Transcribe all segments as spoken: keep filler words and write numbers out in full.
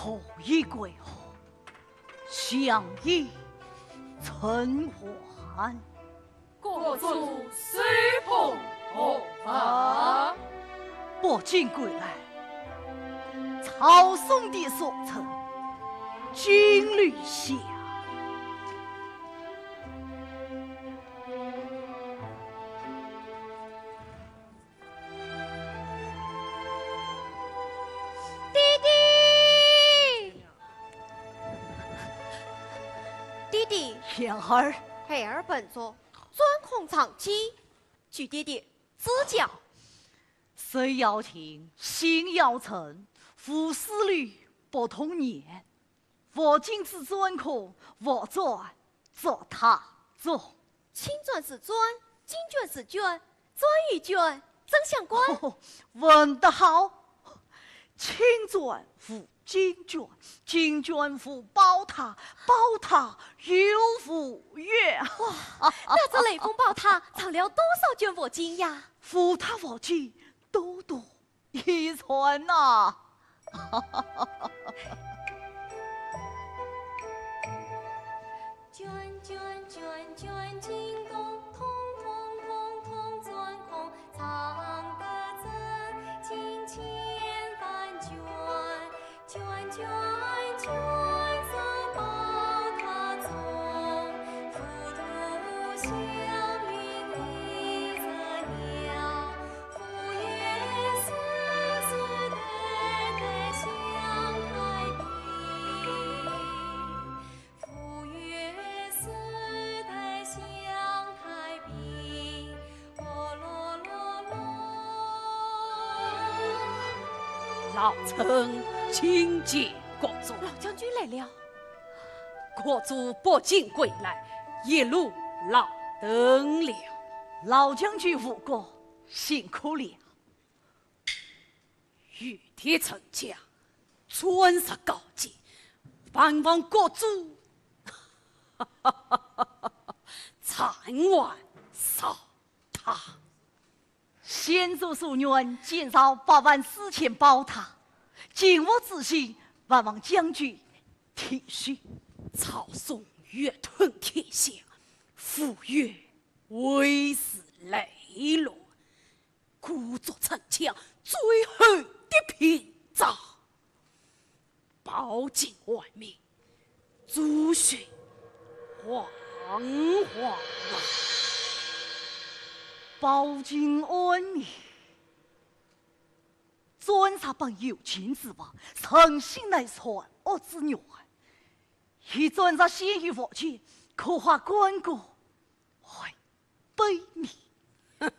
何以归来，相依成欢。国主寿丰何福？北京归来，曹嵩的所称金留香。 爹爹！爹爹！贤儿。孩儿本座钻空藏机，求爹爹指教。手要停，心要静，无思虑不动念。 无金子钻空，无钻作他种。青钻是钻，金钻是卷，钻与卷怎相关？哦，问得好！青钻无金卷，金卷无宝塔，宝塔又无月。哇，那这雷峰宝塔藏了多少卷佛经呀？无塔无经，多多 一传呐。老臣参见国主。老将军来了。 国主北京归来，一路劳顿了。老将军无过，辛苦了。御殿沉香，钻石高阶，万望国主暂缓少塔。 先祖所愿，建造八万四千宝塔，今我之心，万望将军体恤。曹嵩越吞天下，吴越围是内乱，故作逞强，最后的屏障。 暴君安民，诛杀黄黄啊！暴君安民，专杀本有情之物，诚心乃善恶之源。以专杀先于无前，可化干戈为卑鄙。哼，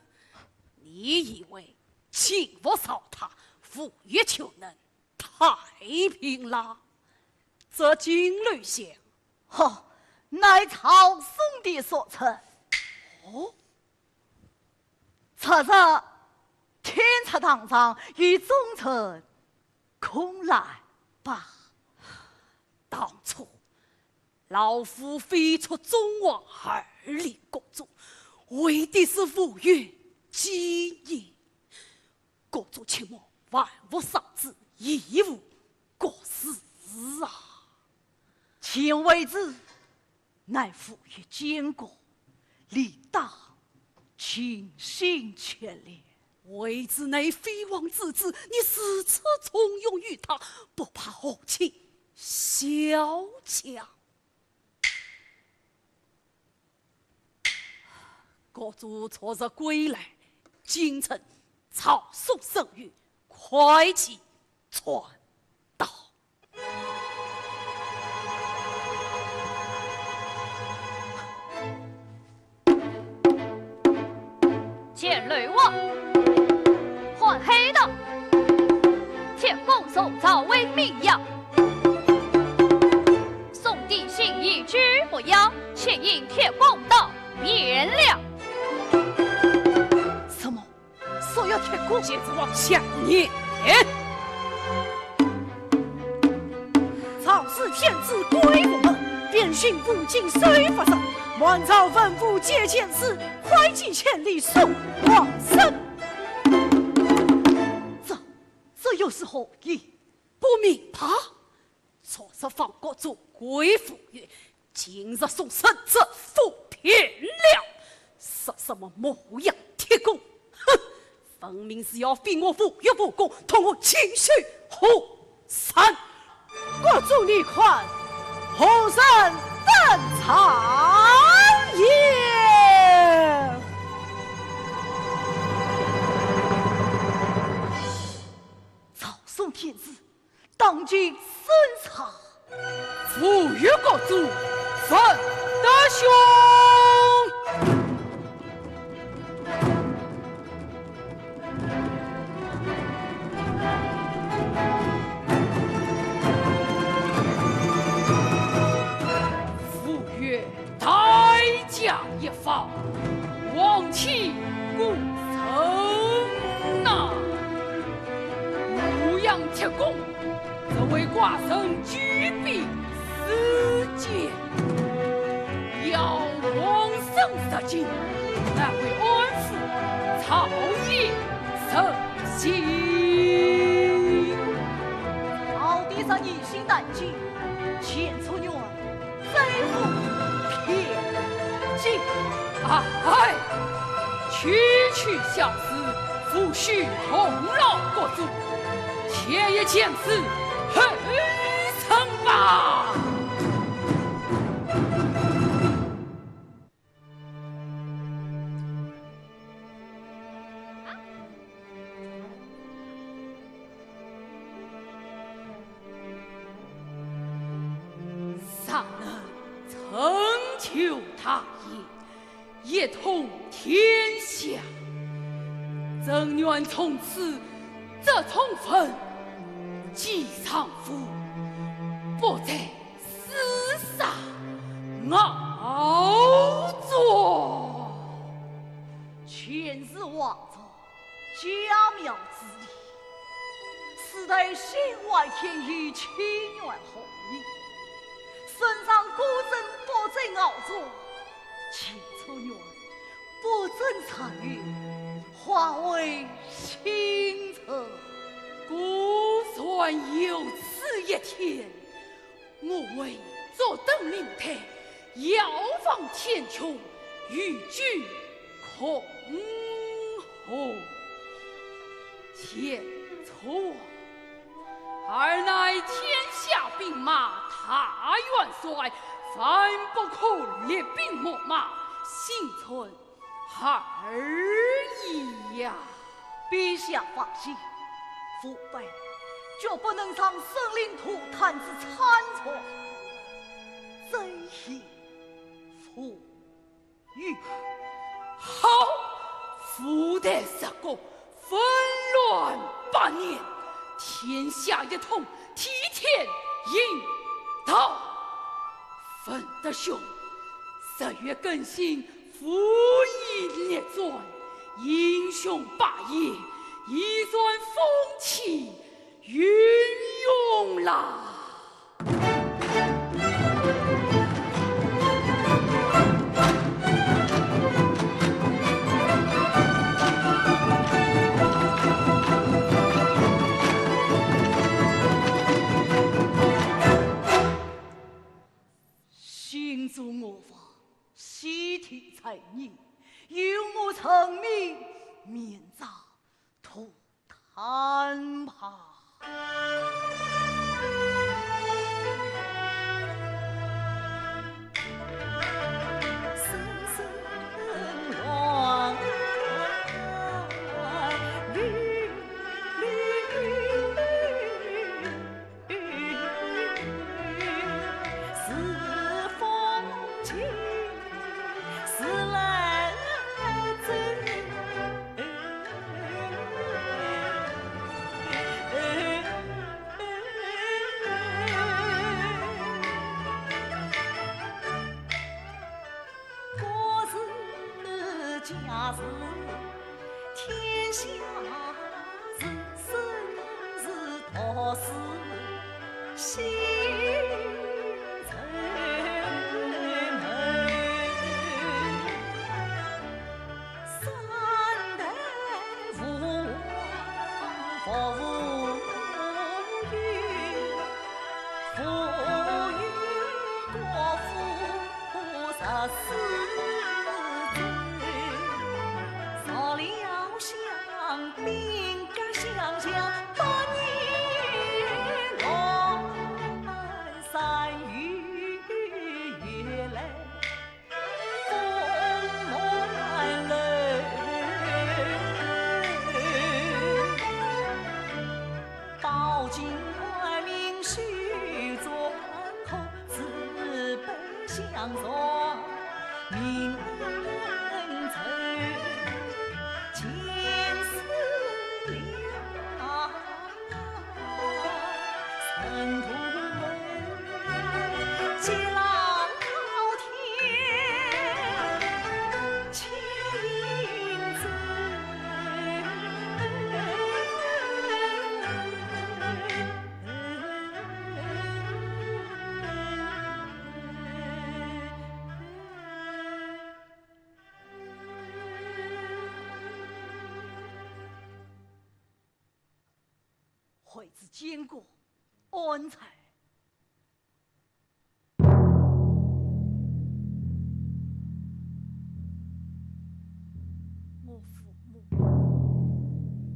你以为请佛扫塔，吴越就能 太平啦，这金留香，吼，乃曹嵩的所称。哦，昨日天策堂上与忠臣空来吧。当初老夫飞出中王而立国中，为的是吴越基业。 国主切莫玩物丧志，贻误国事啊！前为之，乃吴越奸国，理当尽心牵连。为之乃飞黄之子，你如此重用于他，不怕后亲小将？ 国主昨日归来，京城曹嵩圣谕，快去传道。见刘王，喊黑道，铁公宋朝为名扬。 宋帝信义居不要，且引铁公到汴梁。什么？说要铁公？简直妄下言！曹氏天子归无门，边境无尽守不住，满朝文武皆见死，快几千里送王孙。这，这又是何意？不明白。昨日放国主归府院，今日送圣旨赴汴梁，说什么牧羊铁公，哼，分明是要逼我赴约武功，同我琴瑟和声。国主你看，何人登场也？赵宋天子， 当今圣上。府尹各族，分得凶。府尹待驾一方，王亲故城呐。牧羊铁公， 这位寡人久病思建，要往生入京，难为安抚，朝野人心。到底是疑心难解，钱出元 再无偏激。啊，哎，区区小事，无需同老国主，且一前事后生吧。 尚能成就大业，一统天下。朕愿从此折冲坟，祭丈夫，不再 厮杀熬zor。钱氏王朝，家庙之礼，世代兴坏天下，亲眷和睦。圣上果真不再熬zor，钱出元不准参与，化为星辰。果然有此一天， 我会坐登灵台，遥望天穹，与君共和。钱出王，尔乃天下兵马大元帅，万不可厉兵秣马，心存 二爷呀。陛下放心，吾辈决不能让生灵涂炭之惨状，再现覆狱。好，五代十国，纷乱百年，天下一统，替天行道。 分得凶，日月更新，武艺逆转，英雄霸业，一战风起云涌啦！心中我房， 喜提才艺，有我成名，免遭涂炭吧。孩子见过安才。我父母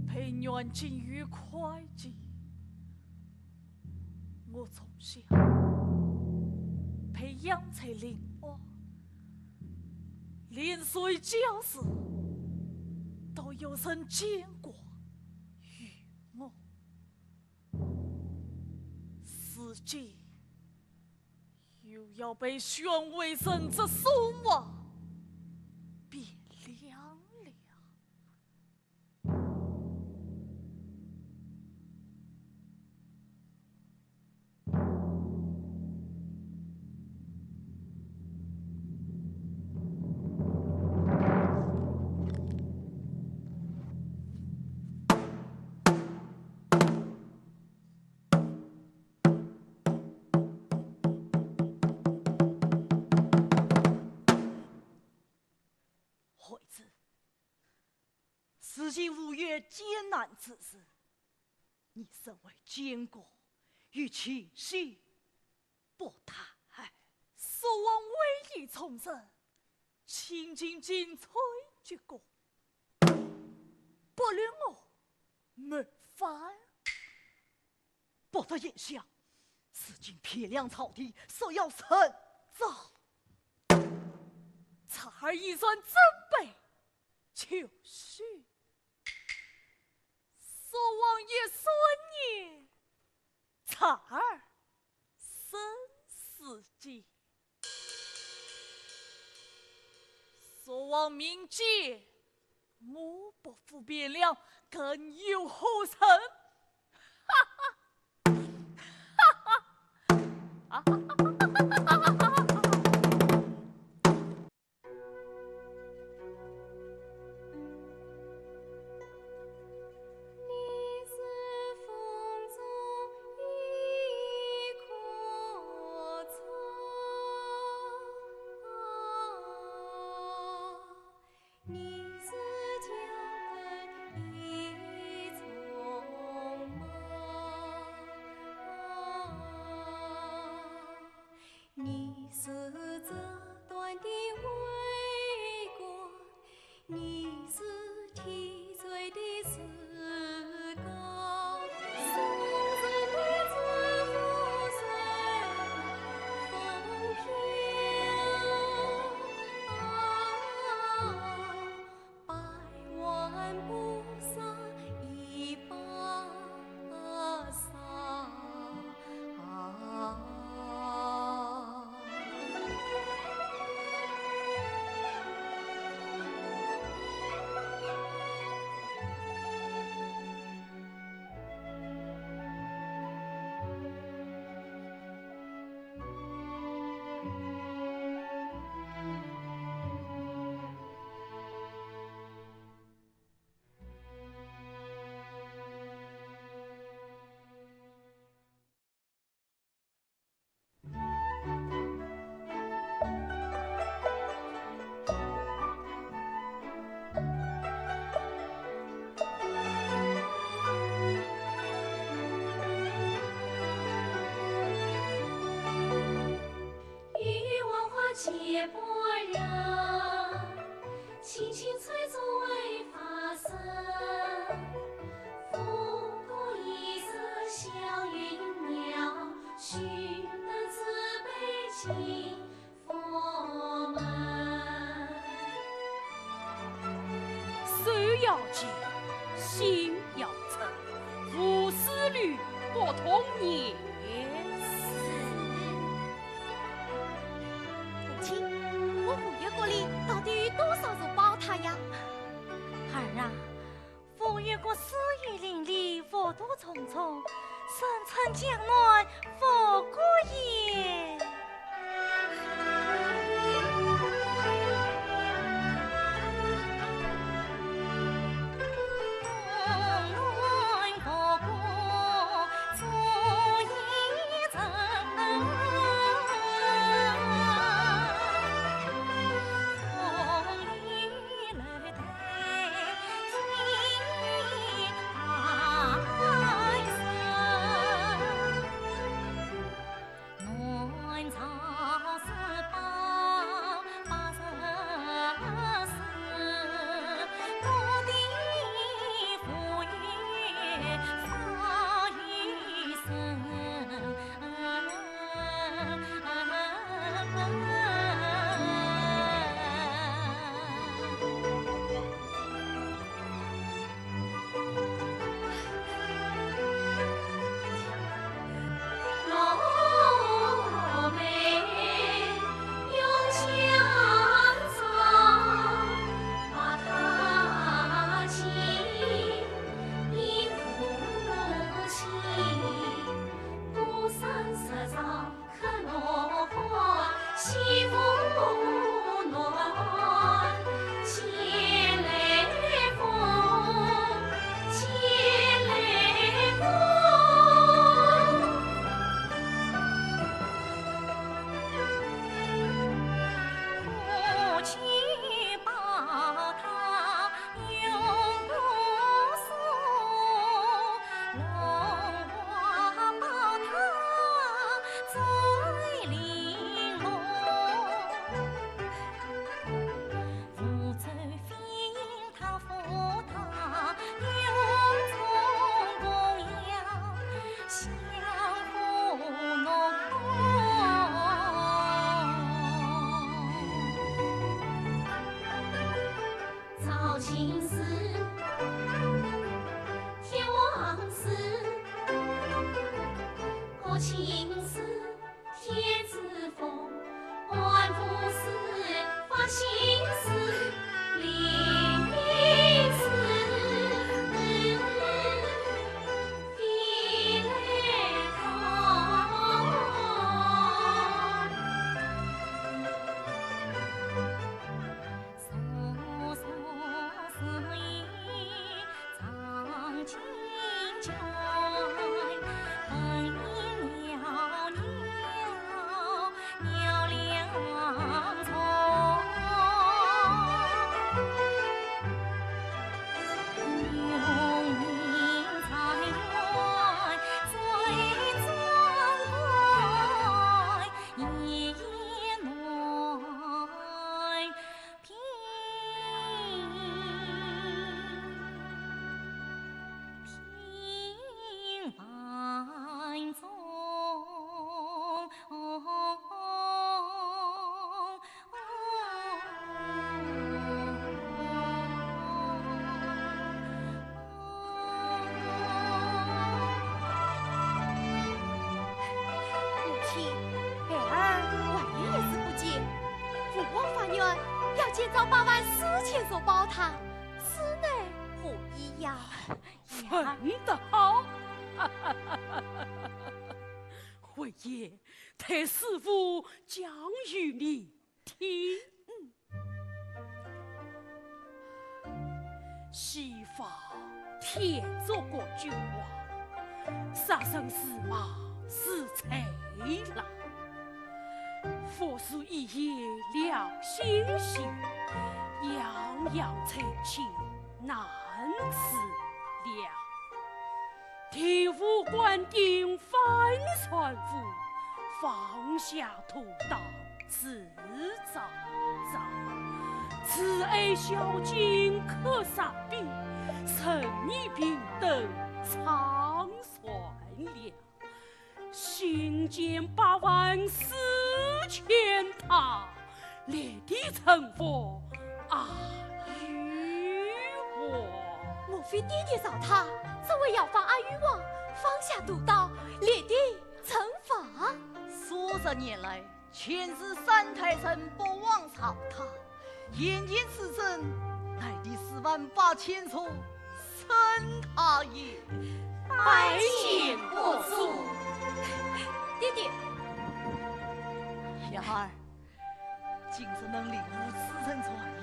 被软禁于会稽，我从小被养在林外，连随教书都有人监管于我。 时节又要被选为人之所望，变凉了。 孩子，世间无有艰难之事，你身为监国，与其心不谈。宿王委以重任， 请进京吹鞠躬，不论我谋反。不得言笑，如今汴梁草地，谁要胜造？姹儿已然准备就绪，宿王爷顺言，姹儿生死劫。 宿王命贱，我不赴汴梁，更有何用？哈哈！哈哈！啊哈哈哈哈哈哈哈！ 手要紧，心要诚，勿思虑，不动言辞。越过丝雨淋漓，雾朵重重，声声江南无归雁。母亲，孩儿还有一事不解，父王发愿要建造八万四千座宝塔，此乃何意呀？问得好！回雁，待师父讲与你听。 西方天竺国君王，杀生如麻如豺狼，佛祖一言了心愿，样样罪愆难自了。 第五关定翻船覆，放下屠刀自招招。慈爱孝敬克杀兵，仁义平等唱传了。兴建八万四千塔， 裂地成佛阿育王。莫非爹爹造塔，只为要放阿育王放下屠刀，裂地成佛？数十年来，全是三代人不忘造塔，眼见此生，大地四万八千座，本大爷。拜见国主。爹爹。贤儿，今日能领吾子侄馔爷，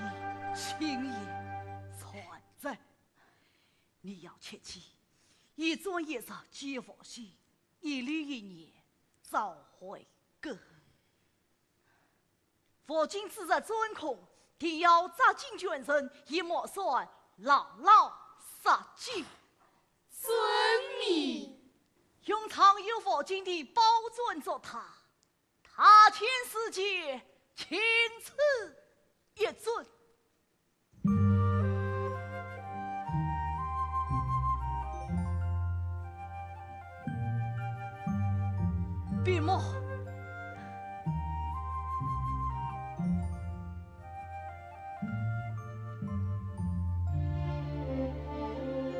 亲眼传旨。你要切记，一朝一日皆复兴，一日一年早会更。 父亲之日专空，定要扎紧全神，一目算，牢牢杀紧。遵命。用藏有父亲的宝钻作塔，塔前四间，仅此一尊。 闭目。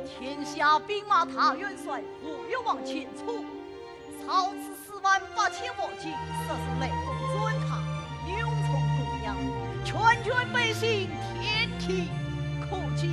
天下兵马大元帅吴越王秦初，操此 四万八千黄金，设置雷公钻塔，用重供养，全全百姓天天可见。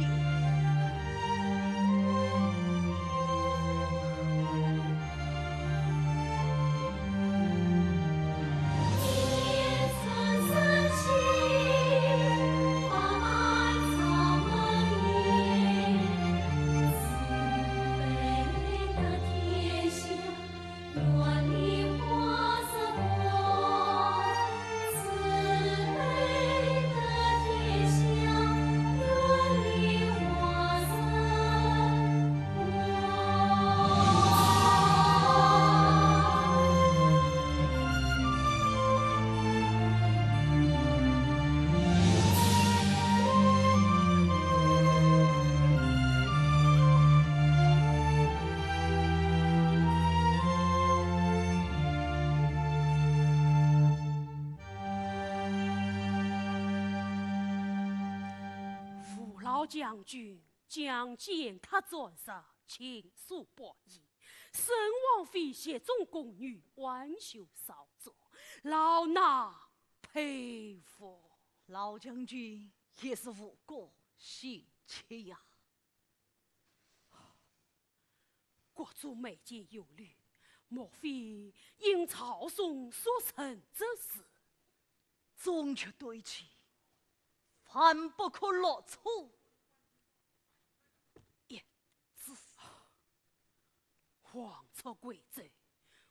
父老将军，将建塔钻石，亲手百艺，圣王妃、协中宫女，挽袖操作，老衲佩服。老将军也是无过心切呀。 国主眉间有虑，莫非因曹嵩所成之事？总局对其，万不可落错一子。黄雀贵州，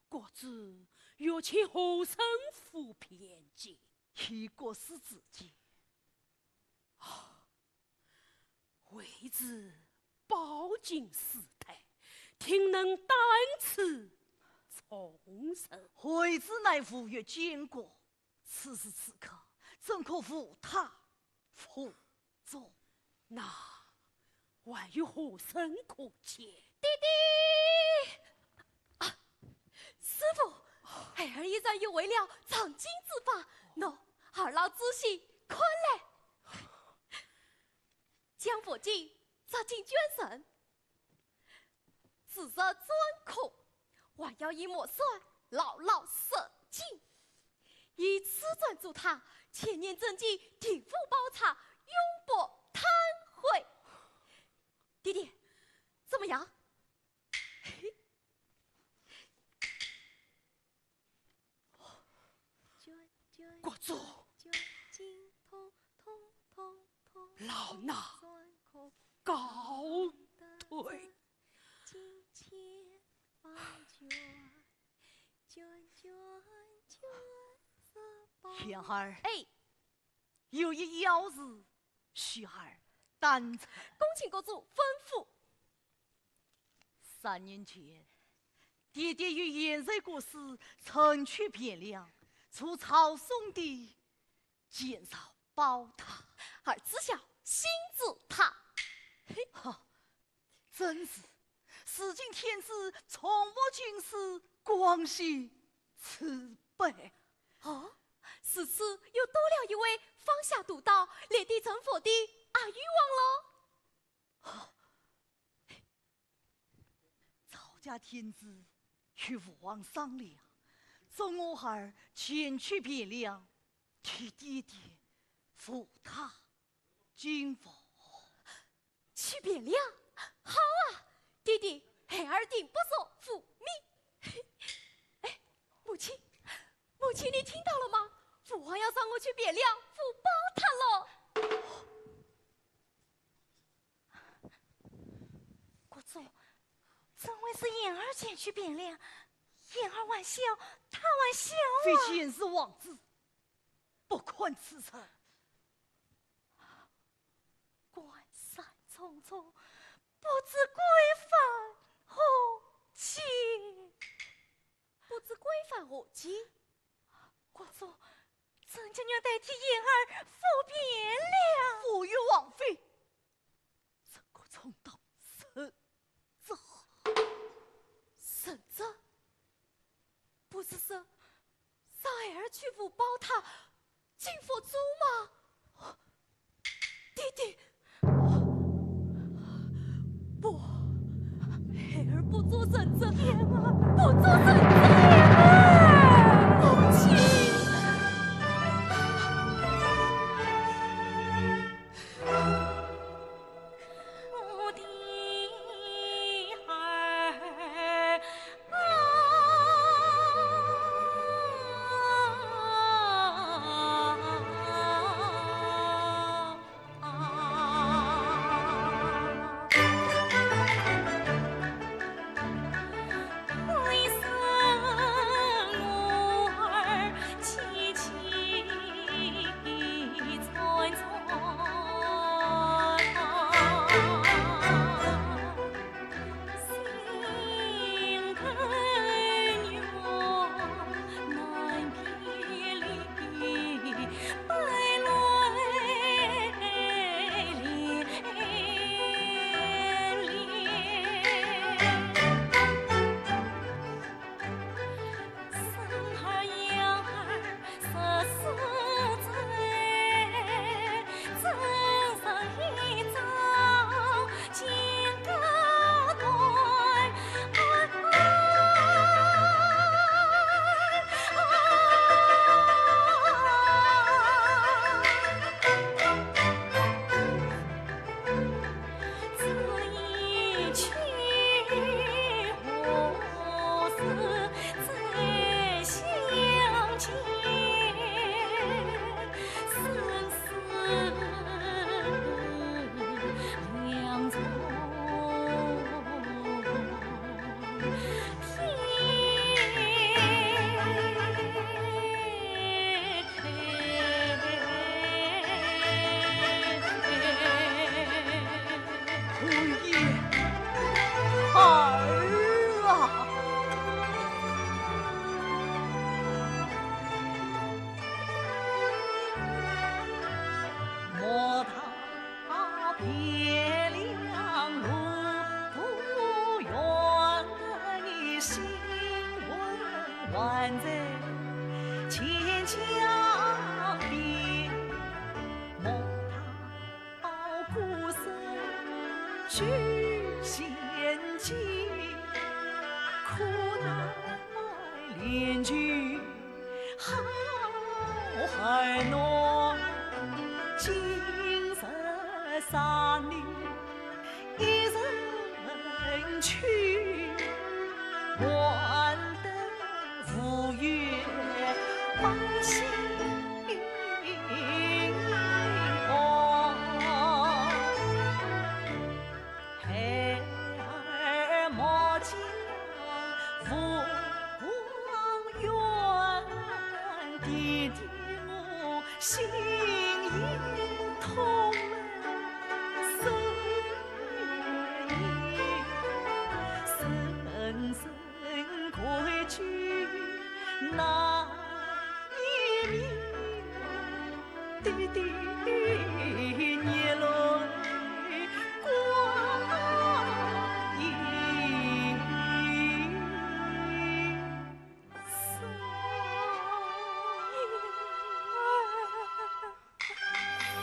国主欲请何人赴边境？以国师之见。啊， 为之饱经世态，定能担此重任。为之乃吴越监国，此时此刻怎可无他副总？那还有何人可见？爹爹！啊，师父，孩儿已然有为了藏经之法，喏，二老仔细看来。 将佛经扎进卷绳，自然钻空，还要以木索牢牢塞紧。以此钻做塔，千年真经定无宝塔，永不坍毁。爹爹，怎么样？ 国主，老衲告退。贤儿，哎，有一要事， 需儿担承。恭请国主吩咐。三年前，爹爹与贤才国师曾去汴梁，助曹嵩的建造宝塔。儿知晓，心知塔。嘿。哈，真是，如今天子从不轻视广西此辈。哦，如此又多了一位方下独到、立地成佛的阿育王喽。 赵家天子与父王商量，准我儿前去汴梁，替爹爹赴塔敬佛。去汴梁？好定不说无名。哎，母亲，母亲，你听到了吗？父王要让我去汴梁赴宝塔了。国主，怎会是燕儿前去汴梁？燕儿还小，她还小啊。毕竟是王子，不可此事。关山重重，不知归返何期。不知归返何期？国主，臣妾愿代替燕儿赴汴梁。父与王妃，怎可重蹈覆辙？覆辙？不是说让孩儿去赴宝塔，进佛珠吗？爹爹，不，孩儿不做人质，不做人质，母亲。 哎呀，孩儿啊！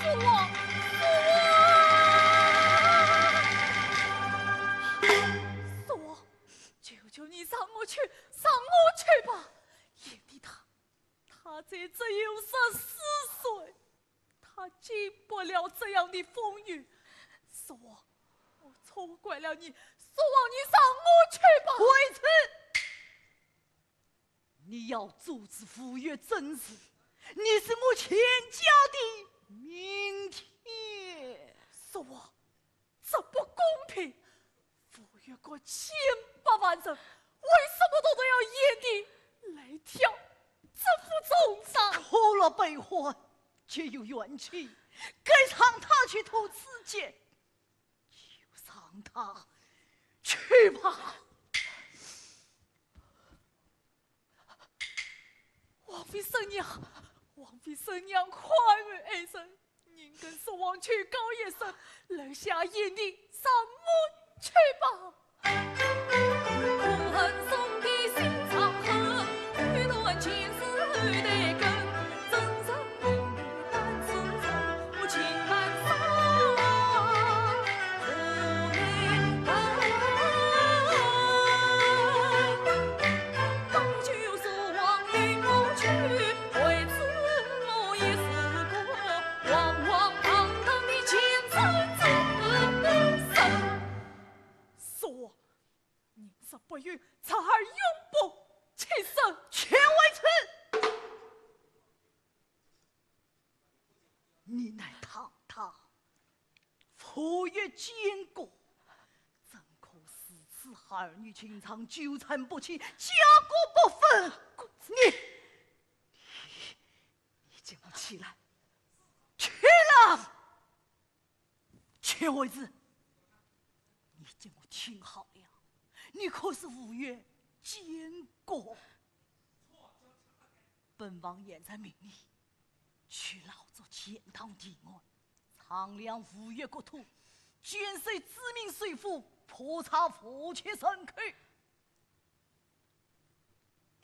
父王，父王！父王，求求你让我去，让我去吧！贤弟他，他才只有十四岁，他经不了这样的风雨。父王，我错我怪了你，宋王，你让我去吧。为此，你要阻止吴越政事，你是我钱家的明天。宋王，这不公平。吴越国千百万人，为什么都要野地来跳这副重赏？苦乐悲欢皆有缘起，该让他去图此间，就让他去吧。王妃、圣娘，王妃、圣娘，快为哀人！ 您跟宋王去告一声，留下贤弟上门去吧。宋王，宁死不允，侄儿永不屈身。全为此！你乃堂堂吴越监国，怎可如此儿女情长，纠缠不清，家国不分？你，你，你给我起来！起来！ 全为此，你给我听好了，你可是吴越监国。本王现在命你去老捉钱塘地案，丈量吴越国土，监视子民水府，普查无缺人口。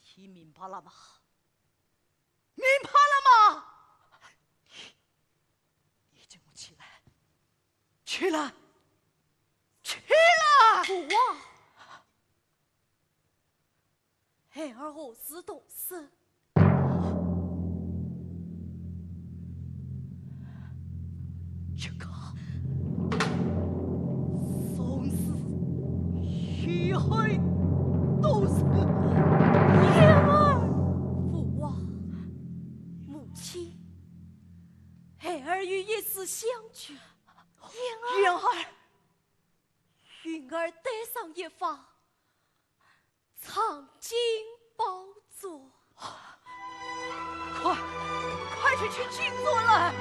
听明白了吗？明白了吗？ 你给我起来！起来！起来！父王，孩儿何时动手？这个宋氏，你还动手？孩儿……父王，母亲， 孩儿有一事相求。云儿，云儿带上一方藏经宝座。快，快去取经座来！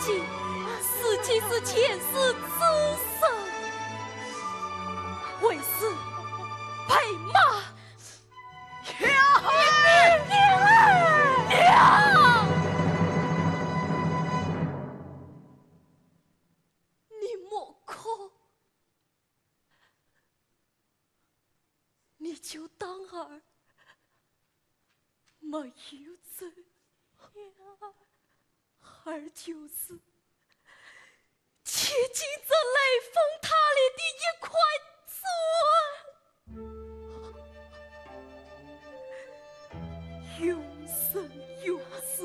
自己是前世之身，为师拍马。娘！你莫哭，你就当儿没有罪。 儿就是贴近这雷峰塔里的一块砖，永生永世，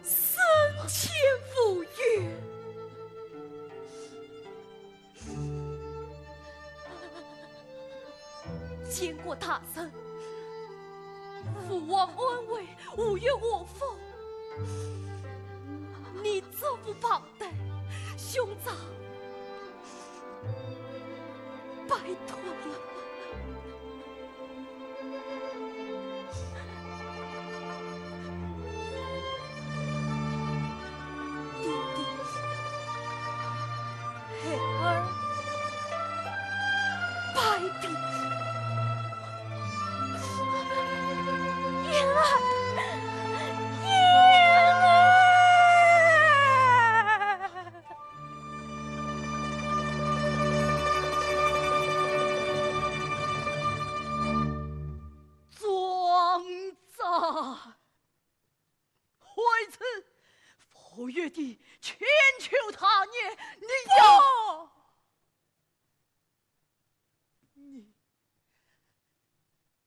深陷无语。 见过大人，父王安危，无有无否，你这副榜单，兄长，拜托了。 爹爹，孩儿拜别。雁儿，雁儿。 庄子，为此，傅园的千秋大业，你要，不！你，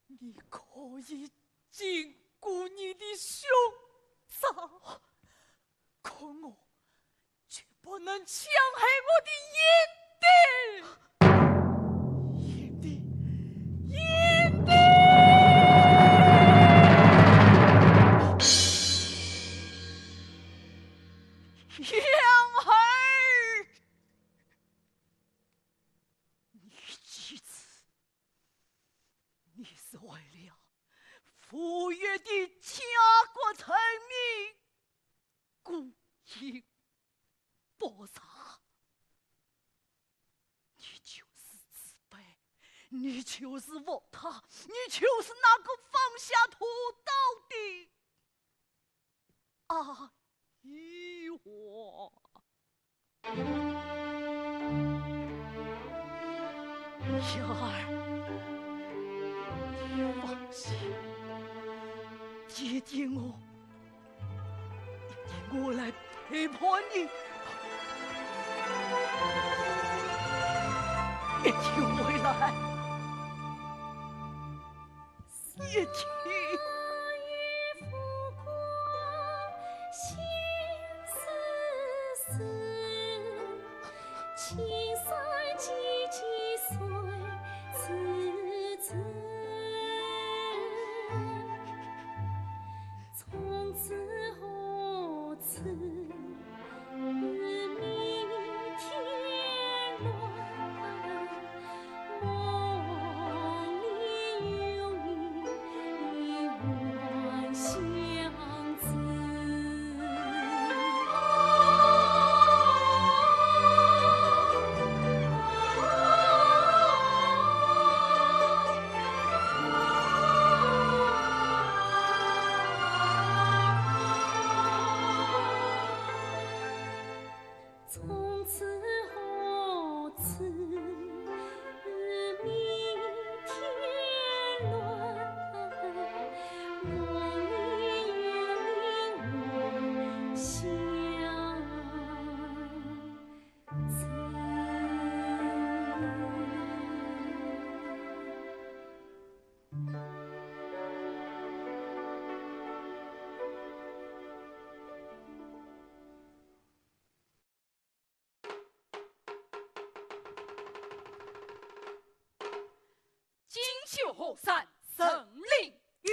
你可以经过你的兄长，可我 绝不能强害我的贤弟。贤弟，贤弟！雁儿，你这次，你是为了傅园的家国成民， 故意不杀。你就是自卑，你就是服他，你就是那个放下屠刀的阿育王。 雁儿，你放心，爹爹我，爹爹我来陪伴你。爹爹回来，爹爹。锦绣河山人灵雨，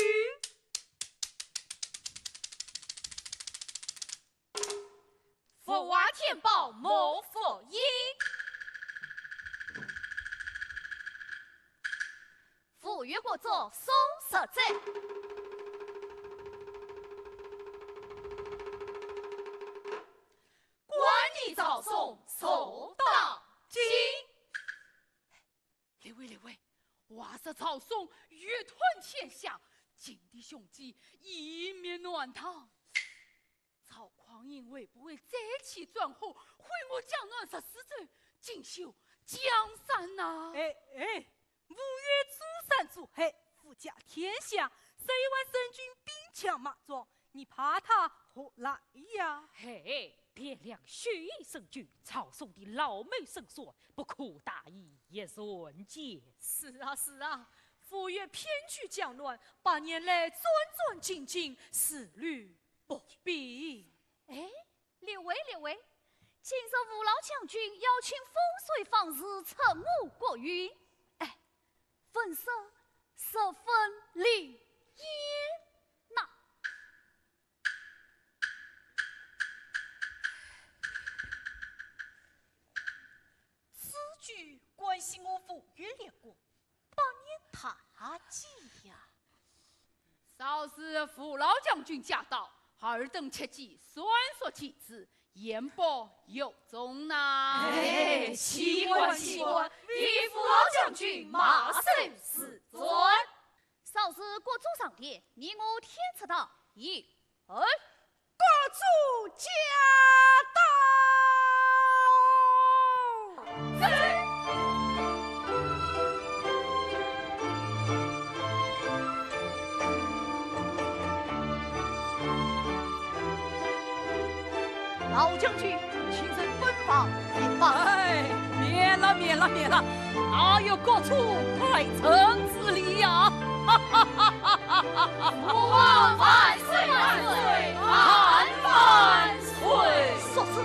福华天宝莫福音。傅园国主宋十载。得曹嵩欲吞天下，金殿雄鸡一面暖堂。曹匡胤会不会再起专横，毁我江南十四州，尽收江山呐？哎，哎，吴越主山主海，富甲天下，十一万守军兵强马壮，你怕他何来呀？嘿，汴梁血雨成军，曹嵩的老谋深算，不可大意一瞬间。是啊，是啊，吴越偏居江南，百年来战战兢兢，思虑不必。哎，列位，列位，今日吴老将军邀请风水方士，赐我国运，哎， 文色十分灵验呐。此举关系我吴越列国百年大计呀。 少时吴老将军驾到，尔等切记，算术其子，言不由衷呐。哎，岂敢，岂敢，唯吴老将军马首是瞻。少时国主上殿，你我天子到，一二。 国主驾到。老将军，请升本房一拜。哎，免了，免了，免了，哪有国主拜臣之礼呀？ 吾皇万岁万岁万万岁！说是，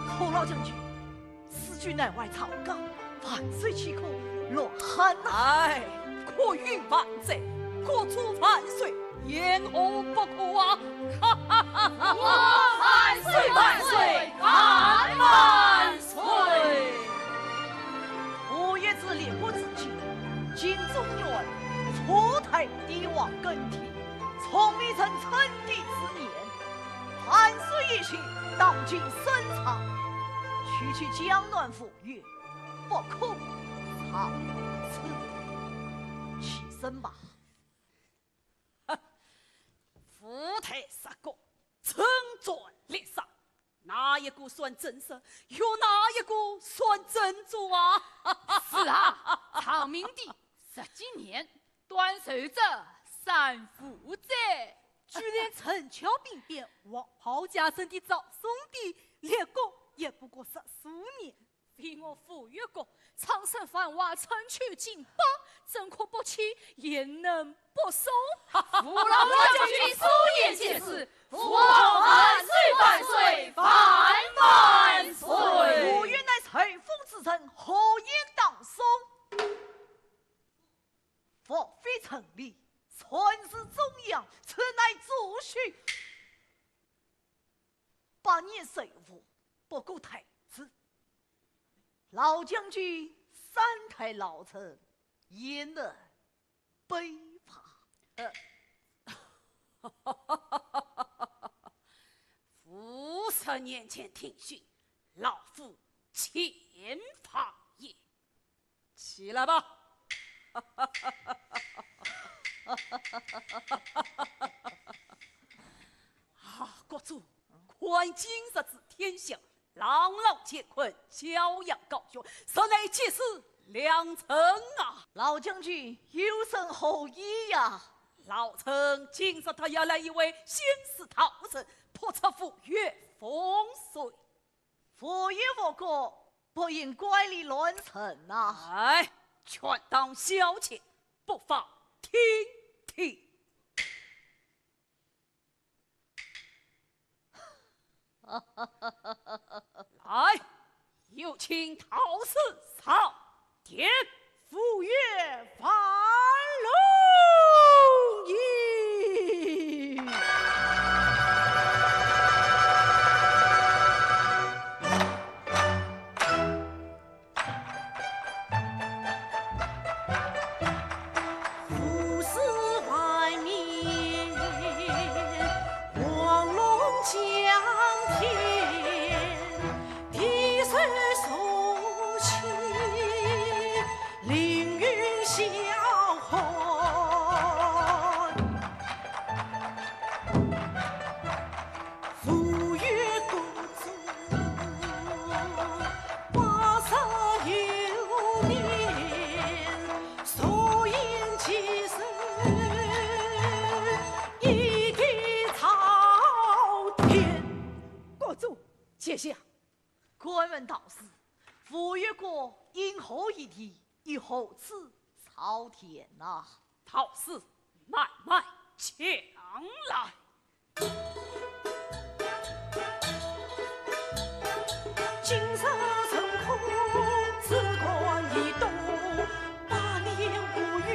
何老将军，此举难坏朝纲，万岁岂可乱犯呐？哎，国运万载，国主万岁，言何不可啊？吾皇万岁万岁万万岁！ 吴越之列国之君，今中原初代帝王更替，崇明臣称帝之年，万岁爷爷当今圣上，区区江南吴越，不可长此。起身吧。 吴台十国，征战历史，哪一个算正史，又哪一个算正主啊？是啊，长命帝十几年，短寿者三五载。就连陈桥兵变、黄袍加身的赵宋帝，列国也不过十数年。 唯我吴越国，昌盛繁华，春秋经八，怎可不起，焉能不松？吴老将军所言极是，吾皇万岁万岁万万岁！吴越乃受封之臣，何应当松？莫非陈琳，传旨中央，此乃主许。 百年受封，不过太子。老将军三代老臣，焉能不怕？呃，五十年前听训，老夫前怕也。 起来吧。啊，国主，看今日之天象，朗朗乾坤，骄阳高悬，实乃吉时良辰啊！老将军有甚厚意呀？老臣今日特邀来一位仙师道人，普测吴越风水。 无缘无故，不应怪力乱神呐。哎，权当小姐，不妨听听。来，有请道士上殿。 吴越万龙吟。田。国主，且下。敢问道士，吴越国因何一地以如此操田呐？道士，慢慢讲来。 今日辰空，子干已多，百年无雨，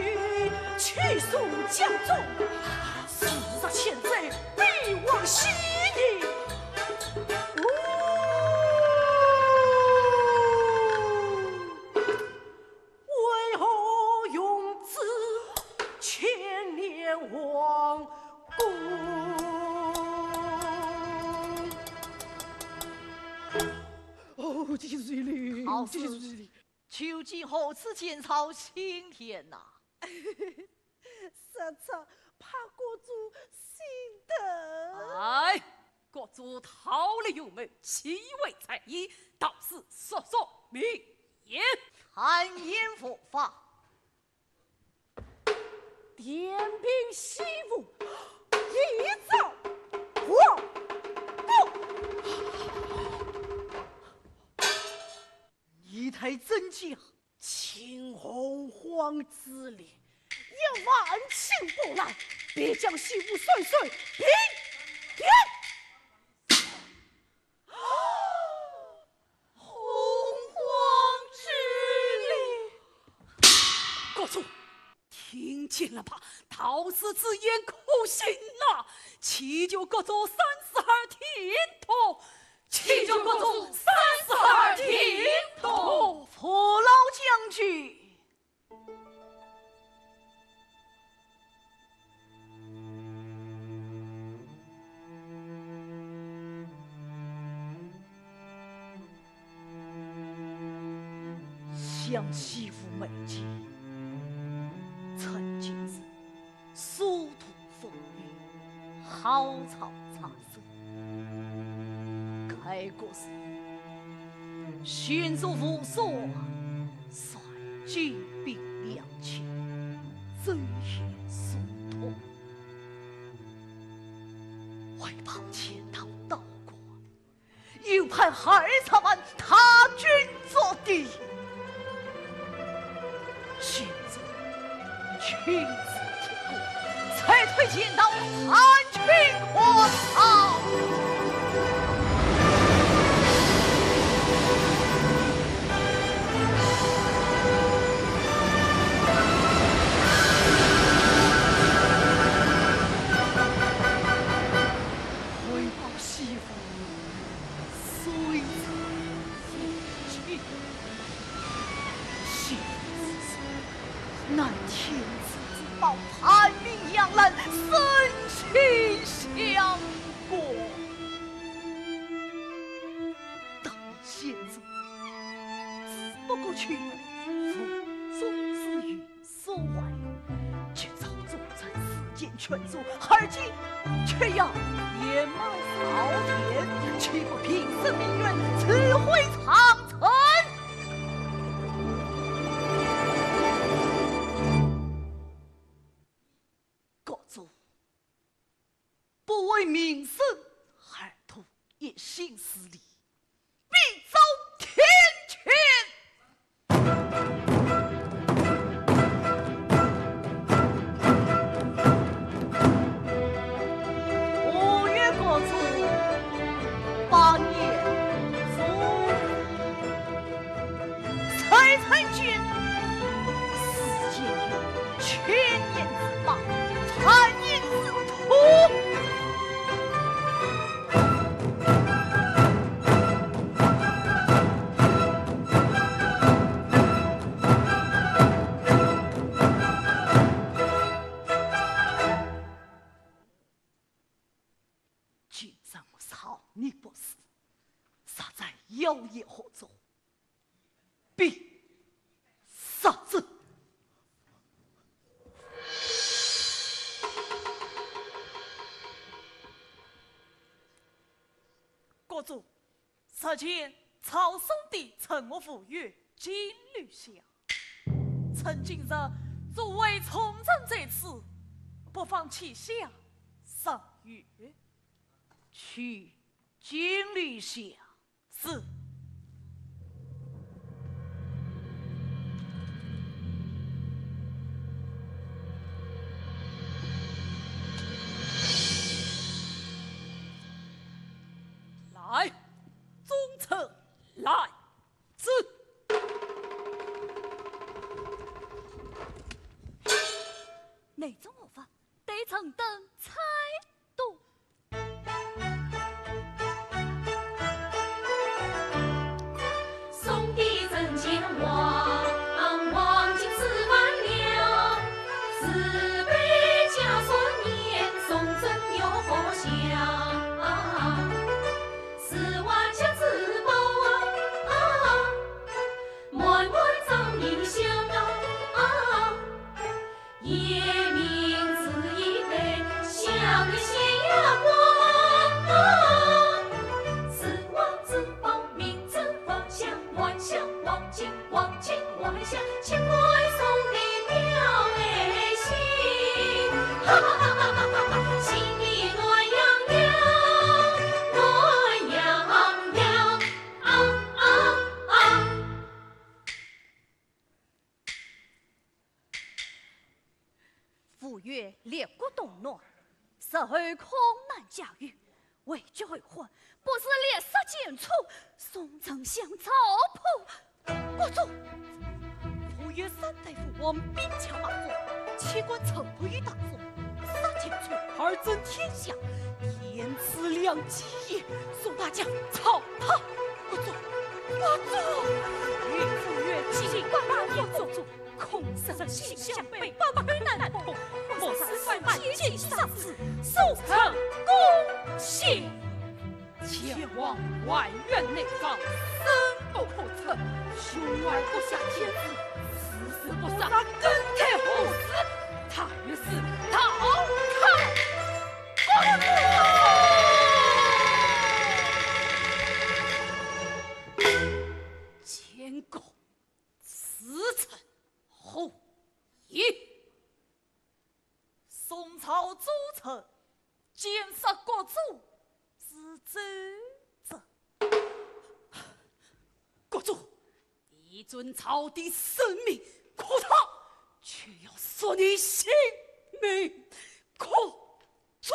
气数将终。时日欠载，必往西移。呜，为何用子千年王 公。哦，这是谁哩？好事。这是谁哩？究竟何处建造新田呐？实在怕国主心疼。哎，国主桃李有谋，岂为在意？道士速速明言。谗言无妨。 田平西吴，一朝王公。你待真假？请洪荒之力，一万顷波澜，必将西吴水水平平。 洪荒之力。国主，听见了吧？道士之言可信呐！祈求国主三十二厅堂，祈求国主三十二厅堂。父老将军， 想西吴每建，曾经是殊途风雨，豪草杂 该国时，先祖吴所率精兵两千，镇压苏东，为报前逃道观，又派二十万大军阻敌。 现在亲自铁骨，才退前道，汉军可逃。回报西吴，谁在前去？ 天子之宝，难天子之宝，叛民杨澜，生死相关。当年先祖只不过求父宗之命所为，今朝宗 臣四箭全中，而今却要年迈朝田，岂不平生民怨，自毁长城？国主，不为民生而图一姓势利， 必遭天譴。吴越国主百年祖，谁曾见世间有千年之霸，百年之徒？ 今朝我饶你不死，若再妖言惑众， 必杀之。国主，日前曹嵩帝趁我无约进留下，趁今日诸位重臣在此，不妨且下赏月。去见丞相。是。来，忠臣来旨。内中何法？待臣等猜度。 宋帝曾建王，王金四万两，自备加算年，宋政有何祥？四万甲之宝啊，满满张衣香啊。 夜明珠衣被，香里鲜霞光。四万珠宝名珠宝香，万香黄金，黄金万香，千万送的表爱心。哈哈哈哈哈哈，心里暖洋洋，暖洋洋，啊啊啊！ 吴越列国动乱，日后抗难加剧，危急后患，不如立誓建楚，送丞相赵普。国主，吴越三代父王兵强马壮，岂敢臣服于大宋？ 杀建楚，而争天下，天赐良机也，送大将赵普。国主，国主！吴越，吴越，请国主，国主，孔圣心向北，百口难通，莫使犯奸杀子，速成功行。 前往外原内张，深不可测，胸怀不下天子，誓死不杀更待何时？他于是逃开。监国，此臣何意？ 宋朝诸臣奸杀国主，是奏折。国主，你尊赵帝圣明，可他却要索你性命。国主。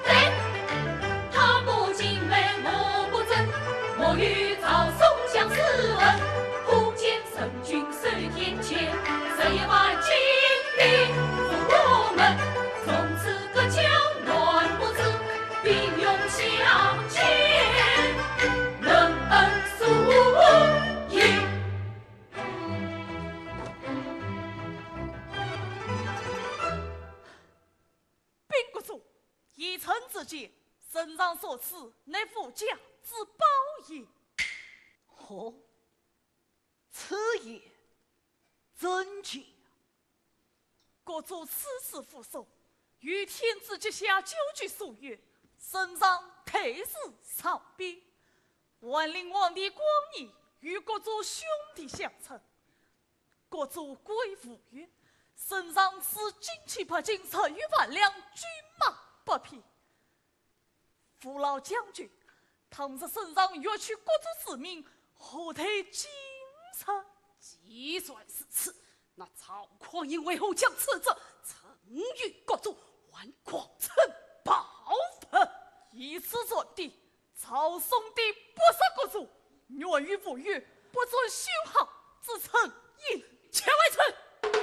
对，他不敬畏，我不争，我与赵宋相思恨，忽见 禀国主，依臣之见，圣上所赐乃富家之宝也。哦， 此言怎讲？国主此次赴宋，与天子结下九句夙愿，圣上退侍朝边。万历皇帝光义与国主兄弟相称，国主归吴越，圣上赐金器百金，十余万两，军马百匹。 父老将军，倘若圣上欲取国主之命，何待今日？既然如此，那赵匡胤为何将此折赠与国主，还妄称宝物？以此断定，赵宋帝不杀国主，愿与吴越不准修好之称也。且慢！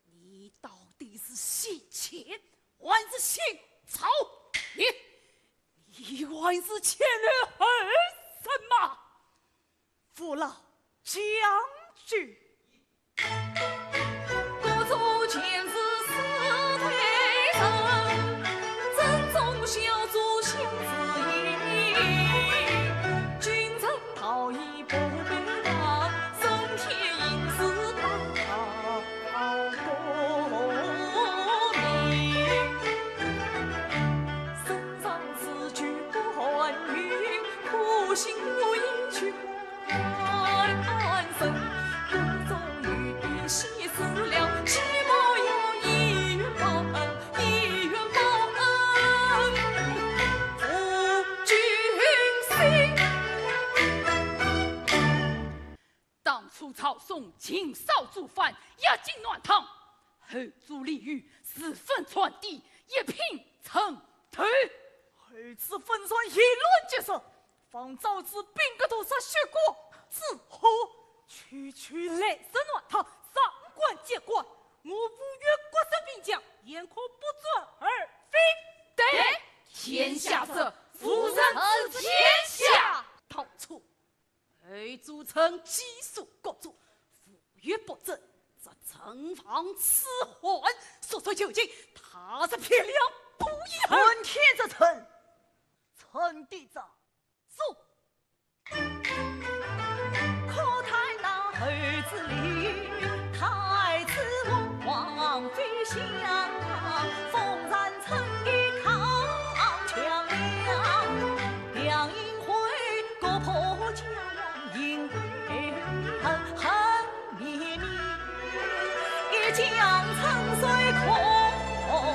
你到底是信钱还是信赵？你，你你是前来何事嘛？父老将军。 当初曹嵩亲手做饭，压进暖汤，后主李煜自焚船底，一并沉头。后主焚船，以卵击石，方昭之兵革脱，杀血光之祸，区区来日暖汤，上官见官，我吴越各省兵将，眼可不战而退。对，天下者，无人知天下。当初 后主乘机率国主，吴越不振，则陈王赐汉，速速就近，他日必两不疑耳。混天之臣，臣的招数。可叹那后主李煜，太子王位相，风寒成一抗强梁。 梁因为国破家亡，因为恨恨绵绵，一将沉水空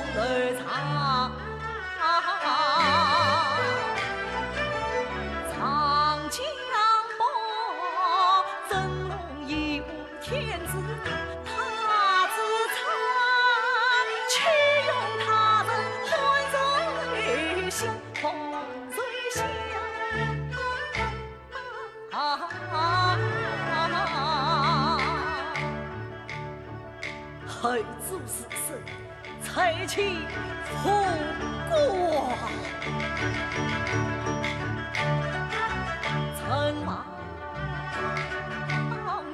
投长。长江波，真龙一 天子大，他自称，岂容他人汉水乡，汉水乡。后主此生，才气风光，陈王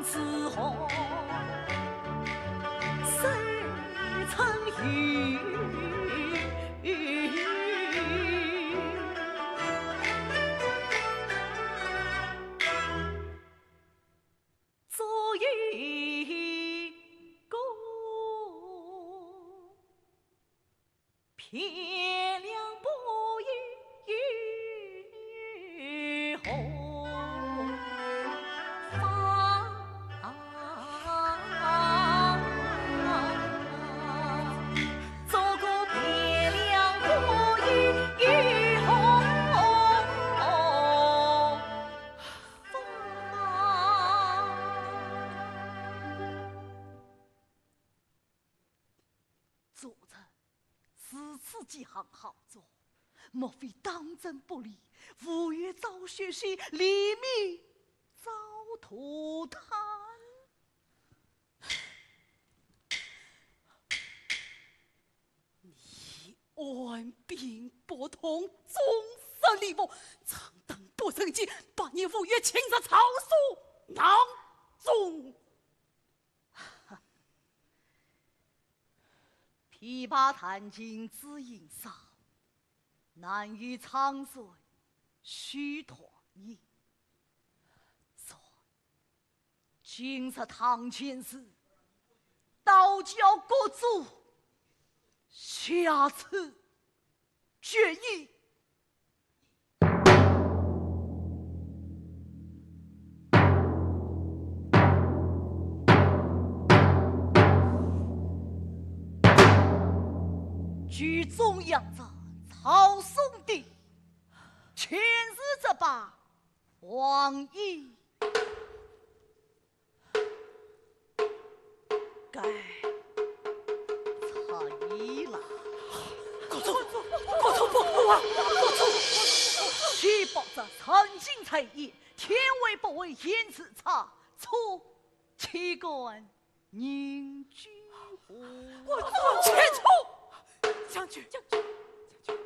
之后，谁曾有？做一个 汴梁不亦有何妨？做个汴梁不亦有何妨？ 主子如此几行豪作，莫非当真不理吴越昭雪鑫，黎民遭涂炭？你按兵不动，纵容李牧，正等不成计，把你吴越侵入曹苏囊中。 琵琶弹尽知音伤，难与长醉须断念。说，今日堂前事，倒叫各族下此决议。 据中央者曹嵩的前世之报，王爷 该差矣了。国主，国主不可啊！国主，岂不知人尽才言，天为不为言之差，出岂敢凝聚乎？国主，且住！将军，将军，将军。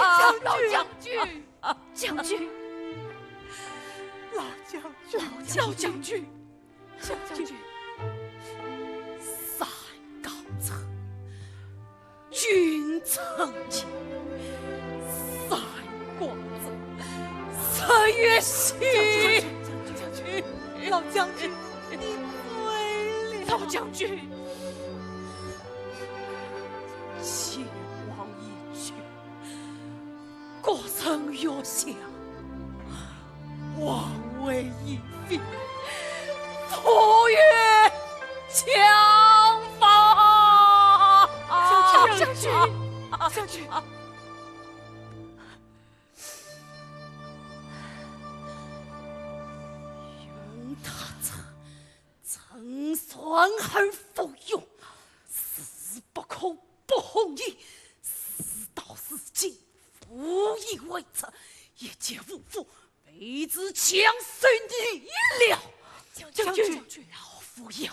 老将军，将军，老将军，老将军，将军，山高则 君臣情，山高则日月星。老将军，你醉了。老将军，前往一去，各生月下。 王位已废，父与将亡。将军，将军，将军。用他这 曾孙儿父勇，誓不可不红衣，事到如今，父已未出，一介武夫，被此强手逆了。将军，将军，老夫要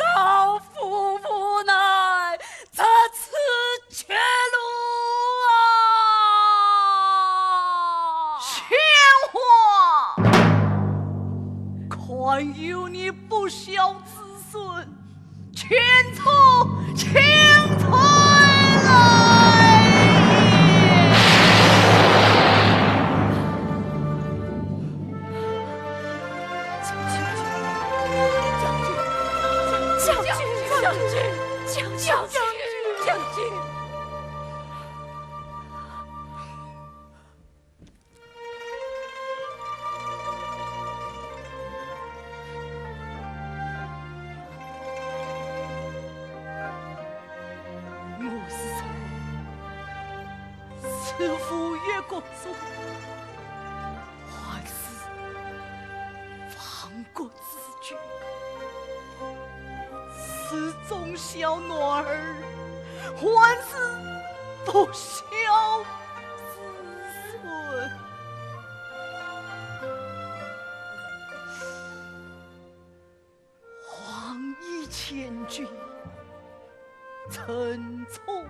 老夫无奈，这次绝路啊！鲜花，看由你不孝子孙，请出，请出来！将军，将军，将军，将军，将军，将军！ 我是谁？是吴越国主，还是亡国之君？是忠孝男儿，还是不孝子孙？ 黄衣千军，陈冲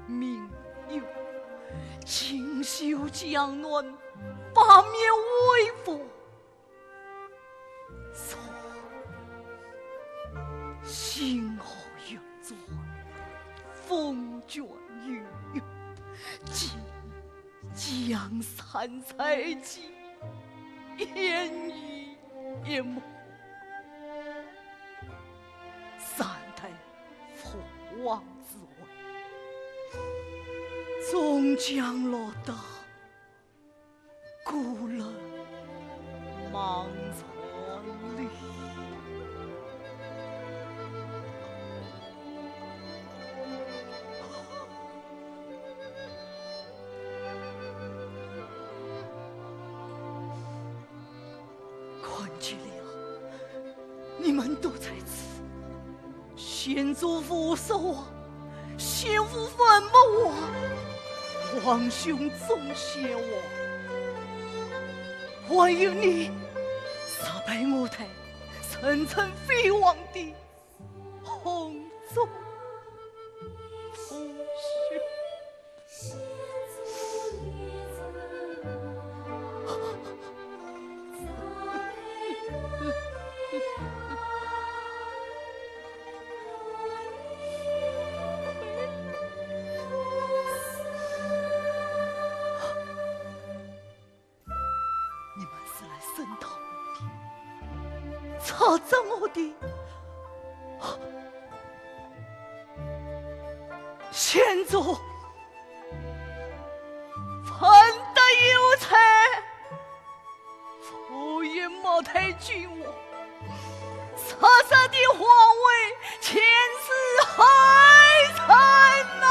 命运，锦绣江南，八面威风，从星河运转，风卷云涌，几 江山在即，烟雨一梦。三代父王之位，终将落到孤楼茫然里。 看见了，你们都在此。先祖父寿王，先父父母王，皇兄宗先王，还有你，杀败我台，声称飞黄的 洪宗父兄。你们是来声讨我的，插着我的。先祖，盼得有才，不愿末代君王，杀杀的皇位，千世海产呐！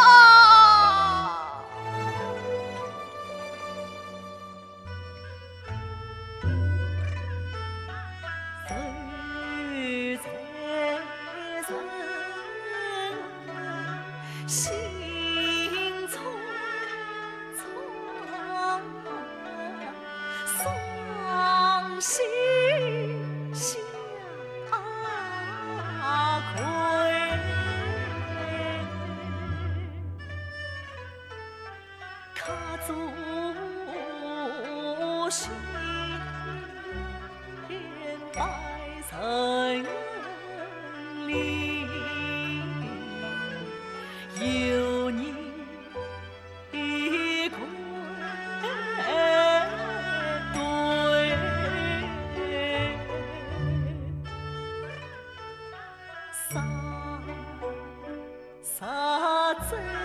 百城里有你归队。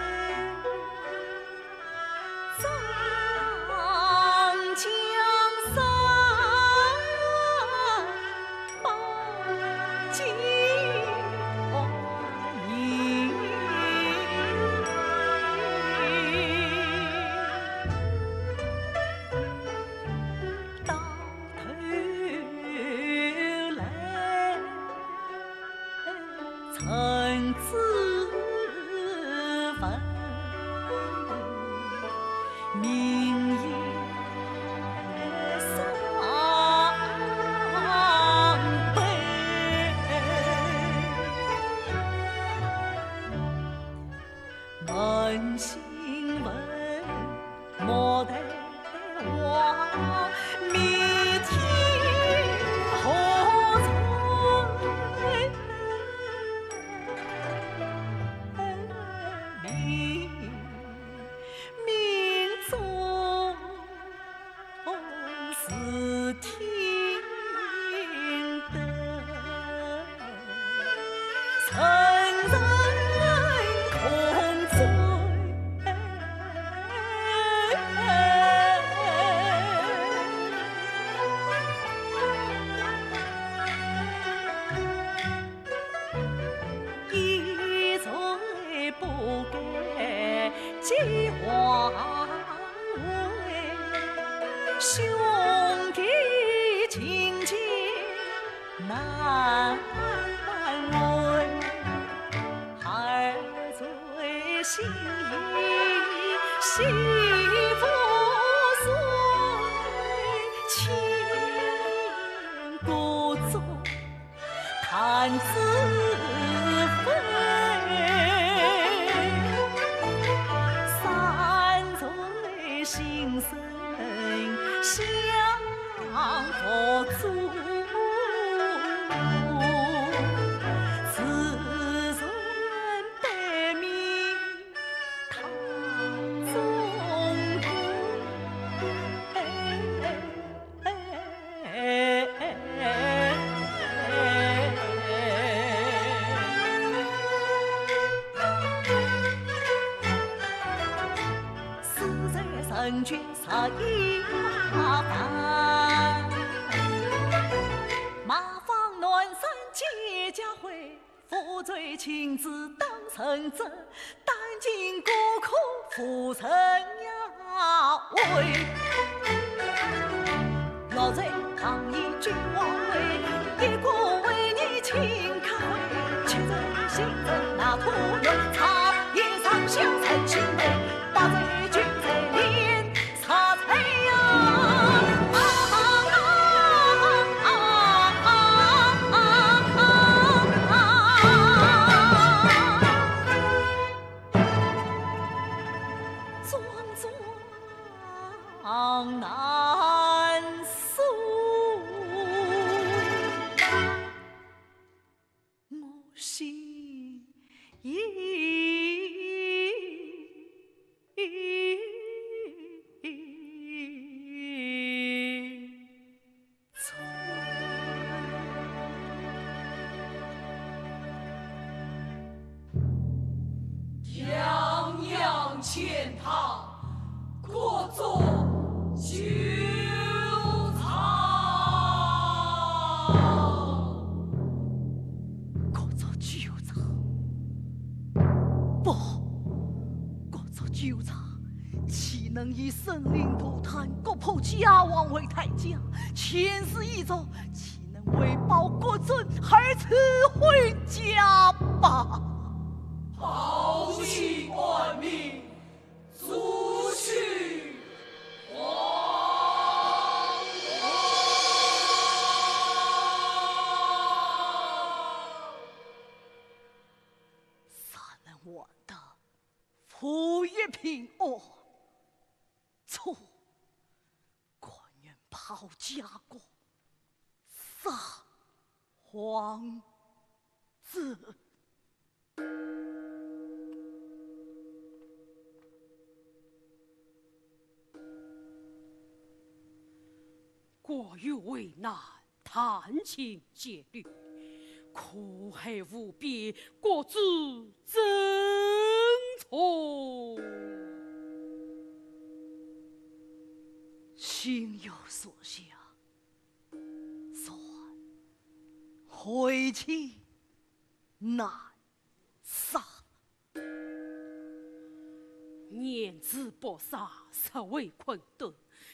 皇子。国与危难，弹琴结律，苦海无边，国之争宠。心有所向， 算，回去难上。念之不舍，实为困顿，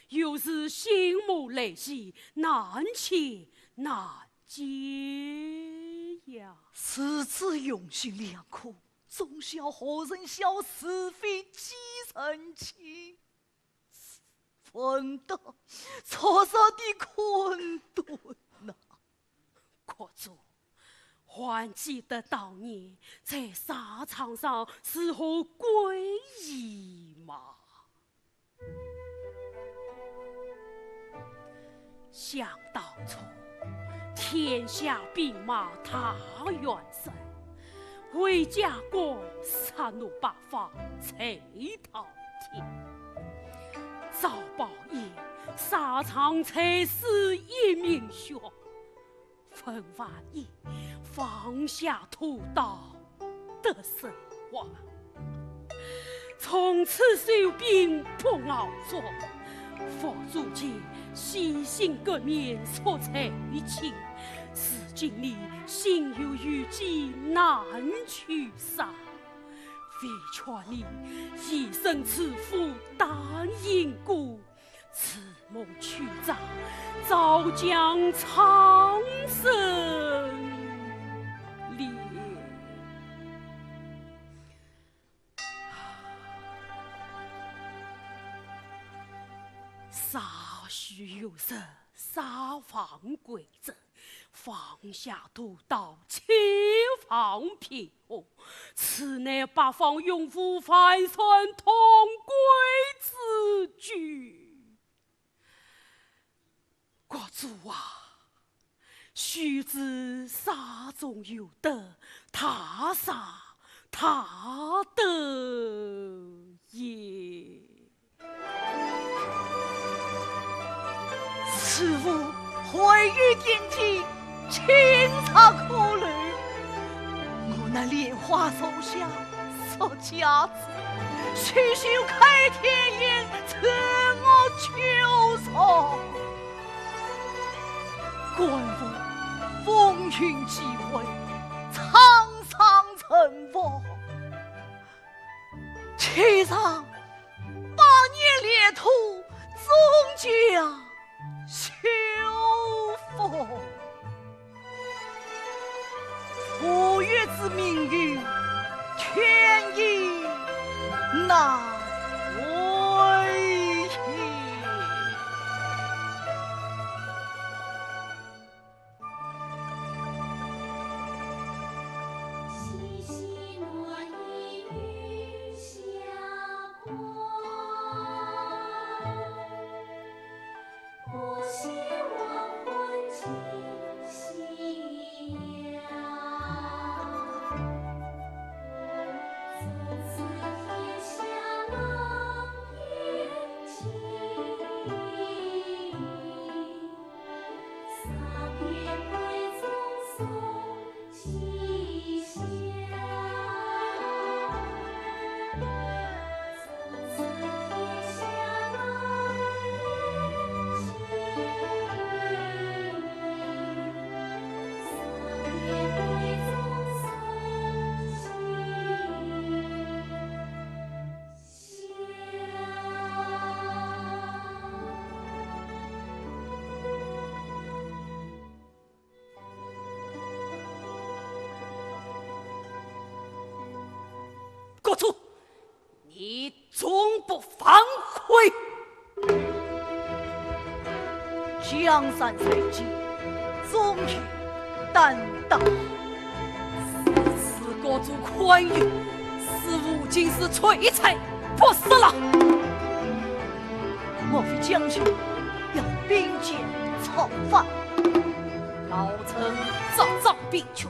又是心无来兮，难牵难结呀。如此用心良苦，总笑何人笑，是非几人情。 混蛋，畜生的困顿呐！国主，还记得当年在沙场上是何归意吗？想当初，天下兵马大元帅， 为家国杀戮八方，才饕餮。遭报应，沙场惨死一名兄。分外意，放下屠刀得生还。从此收兵不鏖战，伏烛前洗心革面，促财清。 如今你心有余悸难去散，唯劝你一生此赴丹阴谷，此梦曲折，早将苍生怜。 稍许有时，沙场归阵，放下屠刀，且放平和，此乃八方勇夫万山同归之举。 国主啊，须知沙中有得，大沙大得也。此物回于天际， 清茶可留。我那莲花手下失甲子，须修开天印，赐我救荣。官复风云际会，沧桑尘封。 岂让百年裂土，终将朽腐。吴越之命运，天也难违也。国主，你终不反悔。江山在肩，总有担当。如此国主宽允，是吴军师璀璨不死了。莫非将军要兵变造反？号称执掌边阙，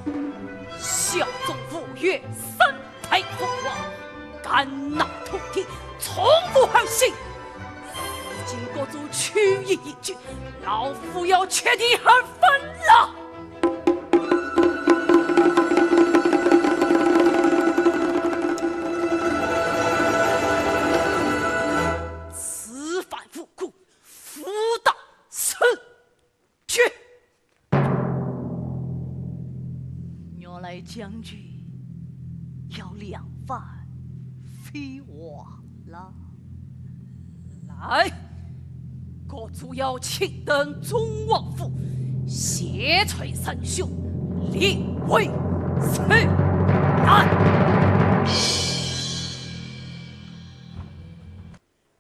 效忠吴越三代潼王，敢拿土地从不后心。如今各族曲意已决，老夫要取地而分了。此番无故，勿打此决。 原来将军要两番飞往了。来，各族要请登中王府，谢罪仁兄，另为此难。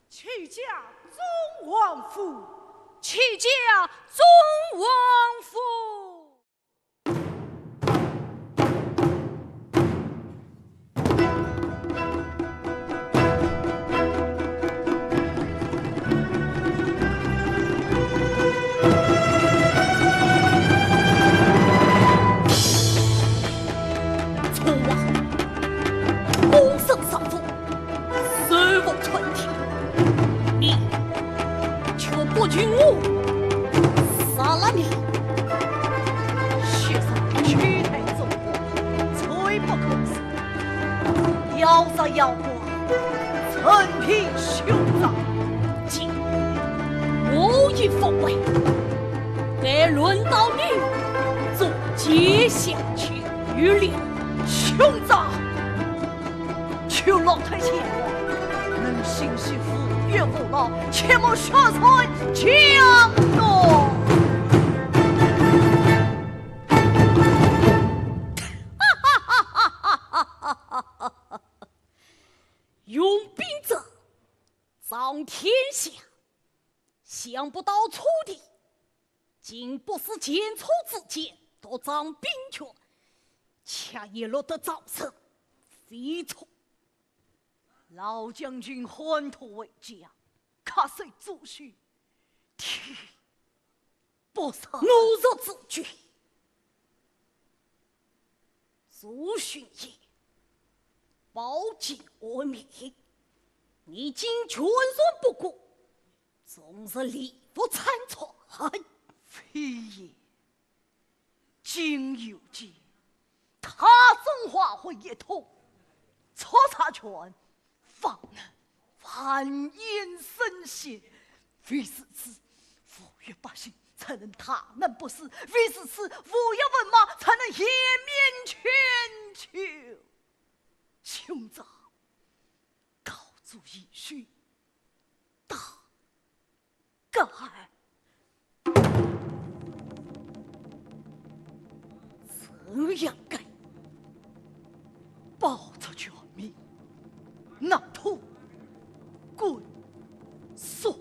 启驾中王府。启驾中王府。 手无寸铁，你却不听我。杀了你！畜生，屈待中王，罪不可赦。要杀要剐，任凭兄长。今我已奉命，该轮到你做阶下囚。 有了，兄长，求老太前往，能平息吴越无赖，切莫削弱江东。用兵者， 掌天下，想不到楚地竟不似建初之间独掌兵权，却也落得朝臣非从。老将军汉图为将，恪守祖训，天 不赦。奴若自居，祖训也，保境安民。你竟全然不顾，终日礼服参差。非也，今有计， 他中华为一统，除贼权，方能万延神仙。唯如此，吴越百姓才能大难不死；唯如此，吴越文盲才能颜面全球。兄长，告诉义兄，大 敢！怎样敢！报出全名，拿土滚送。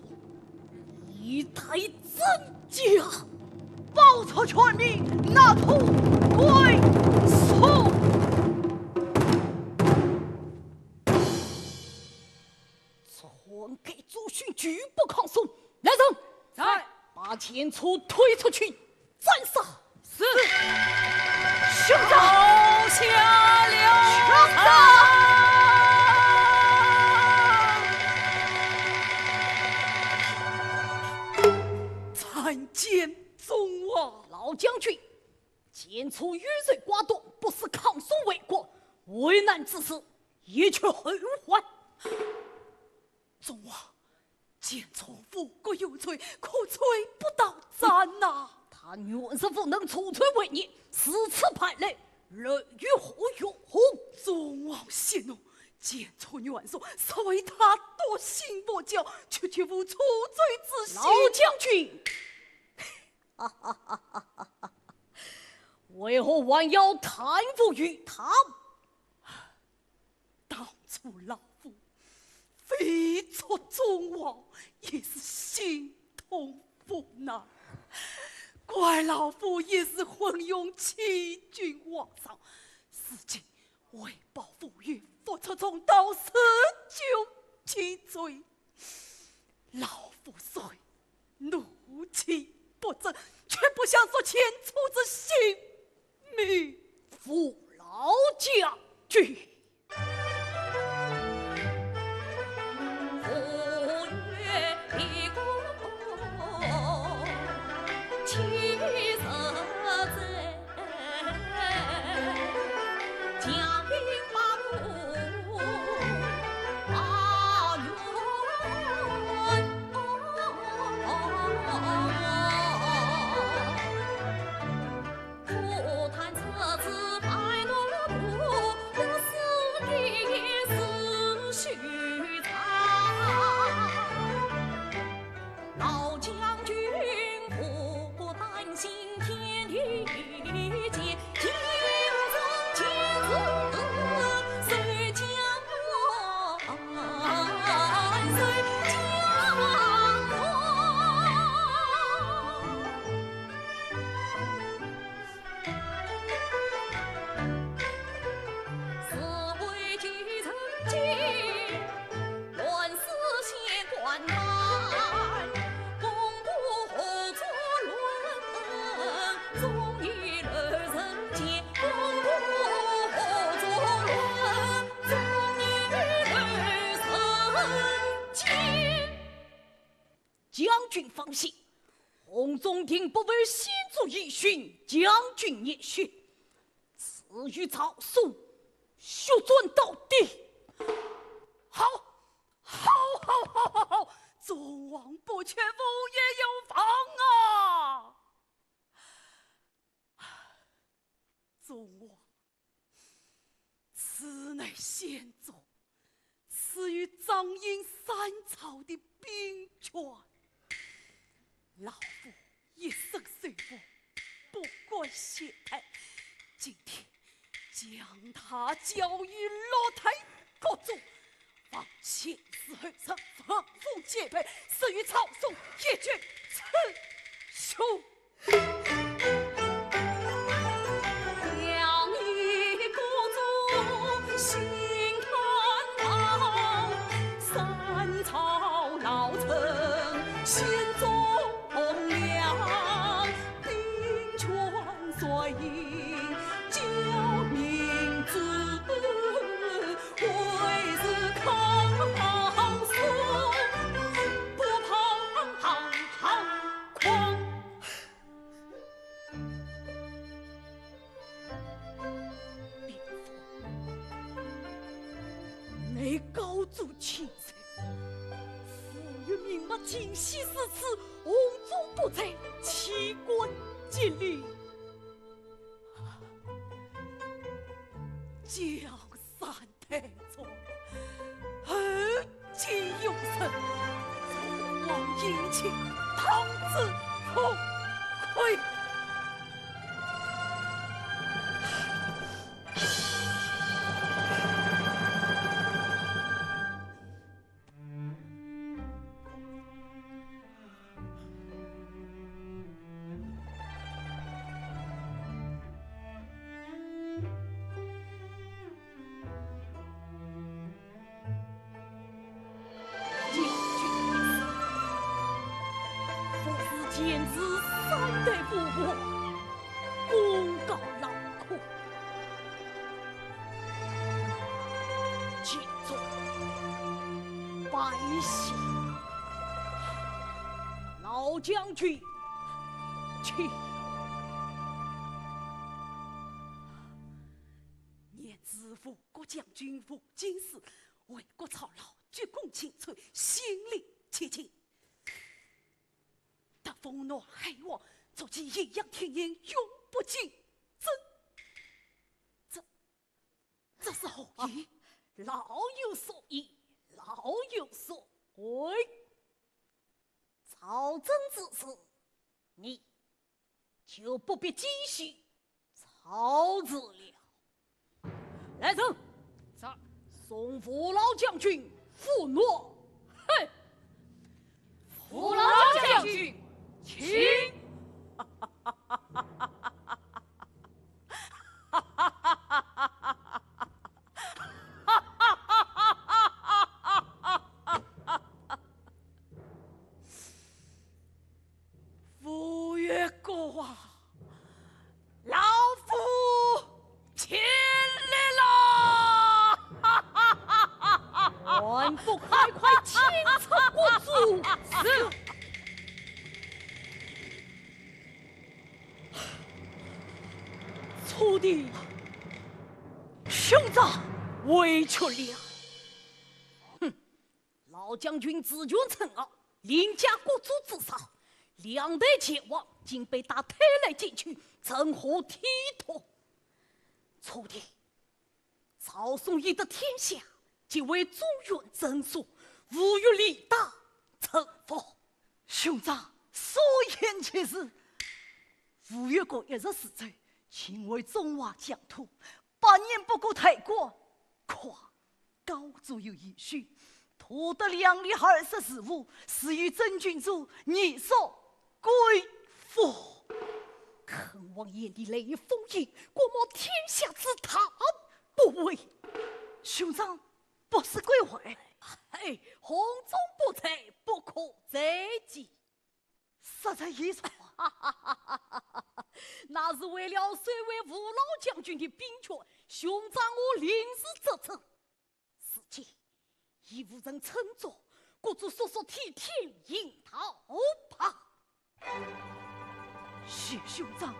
你待怎讲？报出全名，拿土滚送。 传旨，祖训拒不抗送。来人！在。把建初推出去斩杀。是。兄长。倒下了。兄长。参见中王。老将军，建初御罪寡断，不思抗宋为国，危难之时， 一去后患。中王，建初无国有罪，可罪不到斩呐。他原是无能除罪为孽，如此判来，来于何用？中王息怒，建初元帅实为他笃信不教，区区无除罪之心。老将军，为何还要贪污于他？ 当初老夫未出中王，也是心痛无奈，怪老夫也是昏庸欺君罔上。如今为报父冤，复出重蹈四旧其罪。老夫虽怒其不争，却不想索前车之性命。父老将军。 将军放心，洪宗定不会先作一巡，将军也许，至于曹嵩，血战到底。好，好，好，好，好，好，众王不屈，无也有防啊！众王， 此乃先祖赐予张殷三朝的兵权，老夫一生受禄，不敢懈怠。今天将他交与六台各族，望前世后世奉父继辈，赐予曹嵩一决雌雄。 你高祖亲生，父与名脉尽息如此，洪宗不在，岂敢尽力？江山 太重，后继有人，众王殷勤，当之无愧。将军一死，不是前世三代父王，功高劳苦。 敬重百姓。老将军，请。念自吴国将军吴敬梓为国操劳，鞠躬尽瘁，心力竭尽。 得封南海王，助其一样天音，永不进征。这，这是何意？啊，老有所意，老有所为。曹真之事，你就不必继续 操之了。来人，在。送父老将军赴南海。父老将军，请。父岳国王，老夫请来了。还不快快请出国主！是。 楚地，兄长，委屈了。哼，老将军自恃清高，凌驾国主之上，两代前王竟被他推来拣去，成何体统？楚地， 赵宋已得天下，即为中原整肃，无欲理大臣服。兄长所言极是。吴越国一日四州，尽为中华疆土，百年不过台湾，况高祖有遗训，徒得两粒儿子之物，赐与真君主，以作归附。坑王眼里雷峰印，国母天下之大 不为。兄长不思归回。嘿，红中不在，不可再见。实在已错。那是为了守卫吴老将军的兵权，兄长我临时作证。如今已无人称作，国主速速替天行道吧。 谢兄长，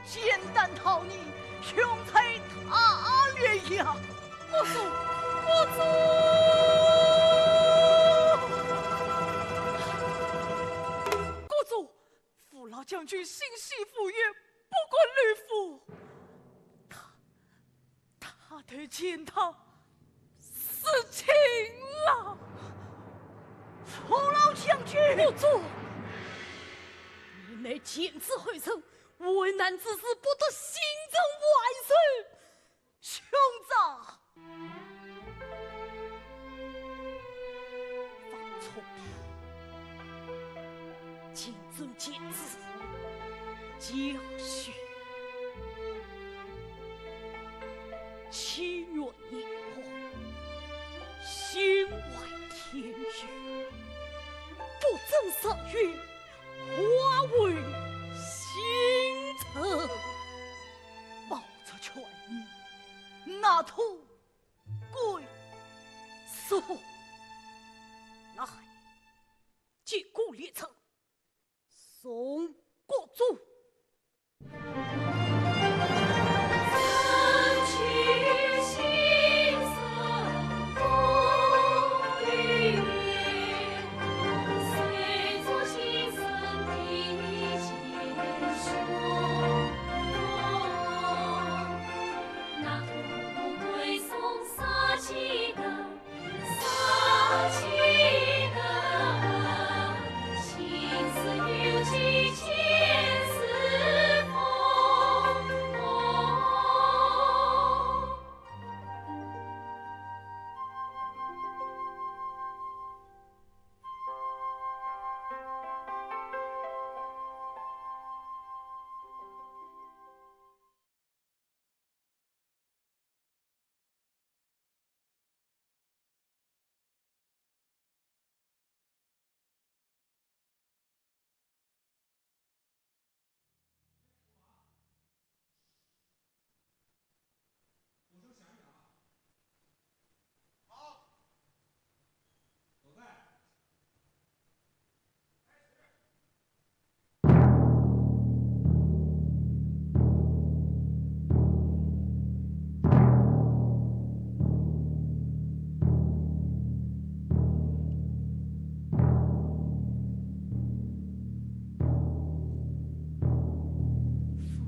简单逃你，雄才大略呀！国主，国主，国主，吴老将军心系吴越，不敢乱服。他 他都见他死情了。吴老将军！国主，你乃天子后人，危难之时不得心存外仇。兄长！方寸 见证见证，家训。七月炎黄，心怀天宇，不争上云，化为星辰。冒着权名，纳土归属。来， 见过列祖，送国主。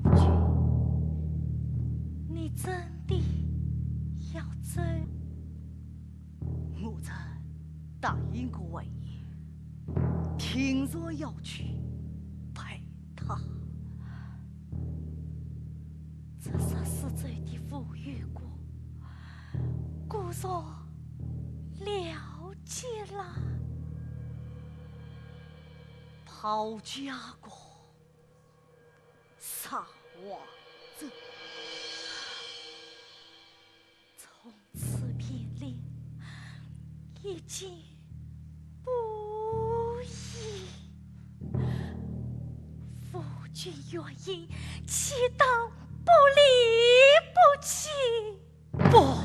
夫君，你真的要走？ 我曾答应过为爷，定然要去陪他。这十四州的吴越国，果然了结了。保家国，上王政。 从此边令，已经不宜。夫君愿意，岂当不离不弃？不，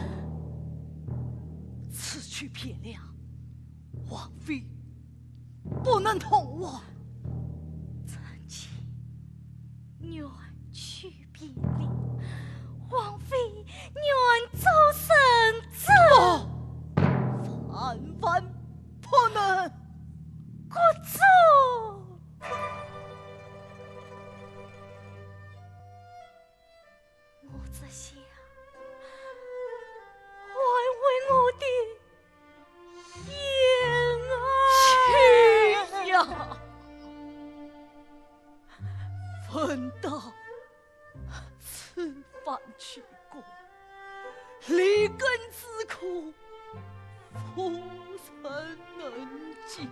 此去汴梁，王妃不能同往。臣妾愿去汴梁，王妃愿做臣子。不，万万不能。国主，我这厢还为我的 呀，闻道此番去过，躬耕之苦，无人能及。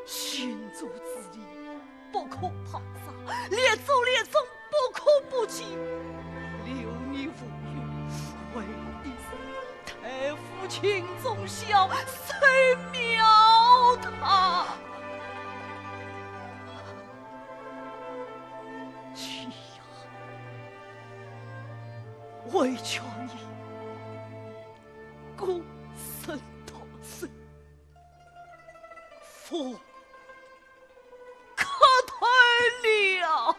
行足之礼，不可抛洒；列祖列宗，不可不敬。留你无用，为的是太傅秦仲孝，谁庙堂。去呀，为求你孤身逃生。 不可退了。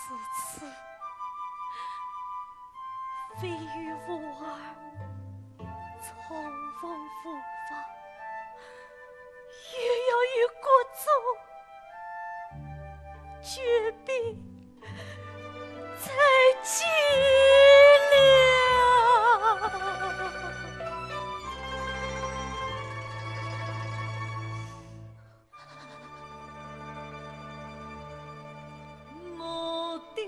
如此，非与吾儿重逢无望，也要与国主 绝壁再见了。我的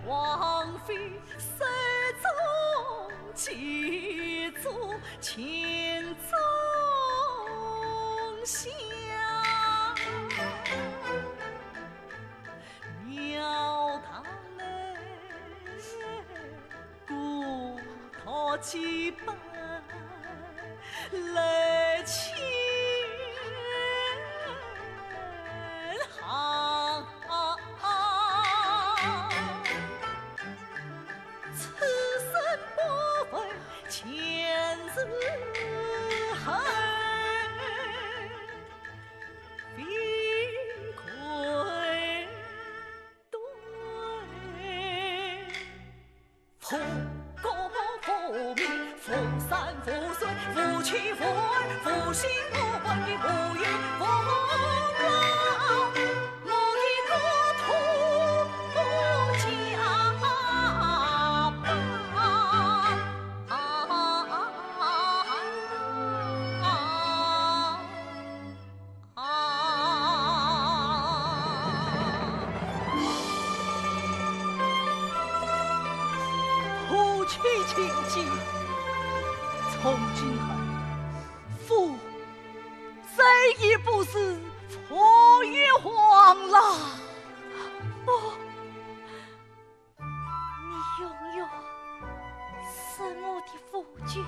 王妃手中祭烛情衷香，庙堂内古道祭拜来清 此生不负前世恩，非愧对。 富国富民，富山富水，富妻富儿，富兴富贵，富裕富老，我的国土家邦。 啊！夫妻情结，从今后，夫再也不是傅玉皇了。哦， 你永远是我的夫君，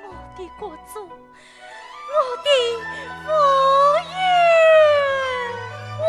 我的国主，我的傅玉皇。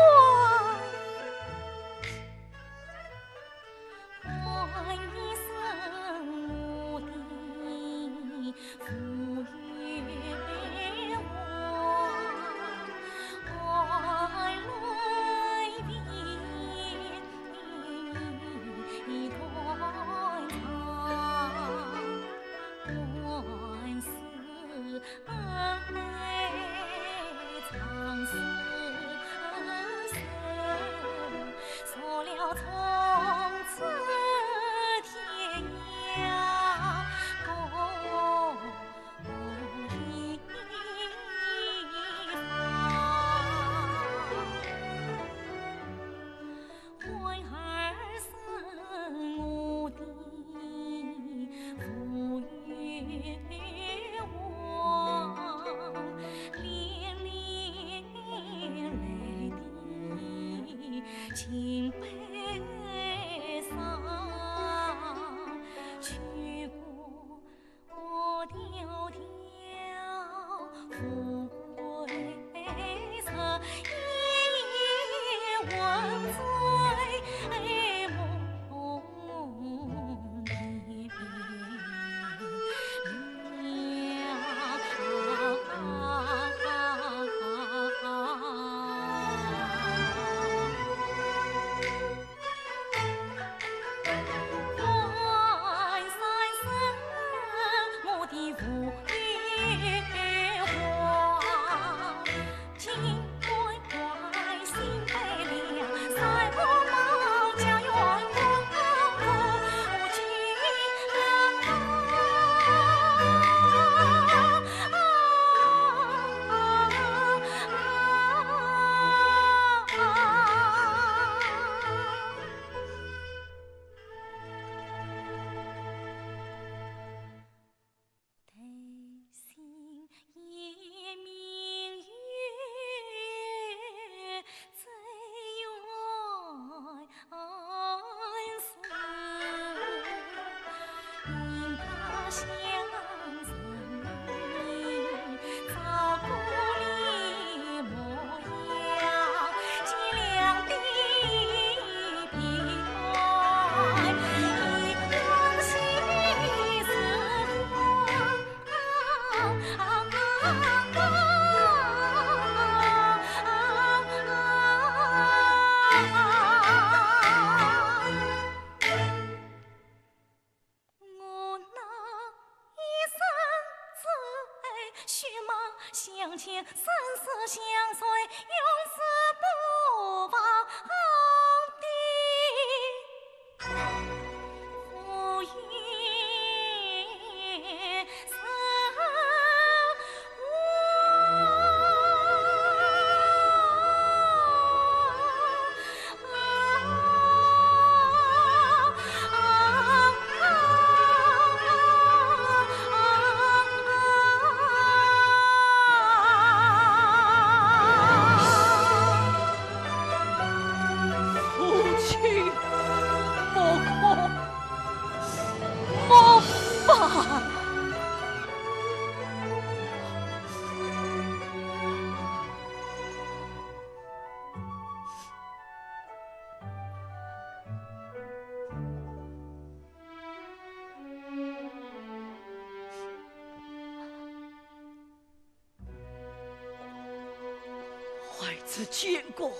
此间国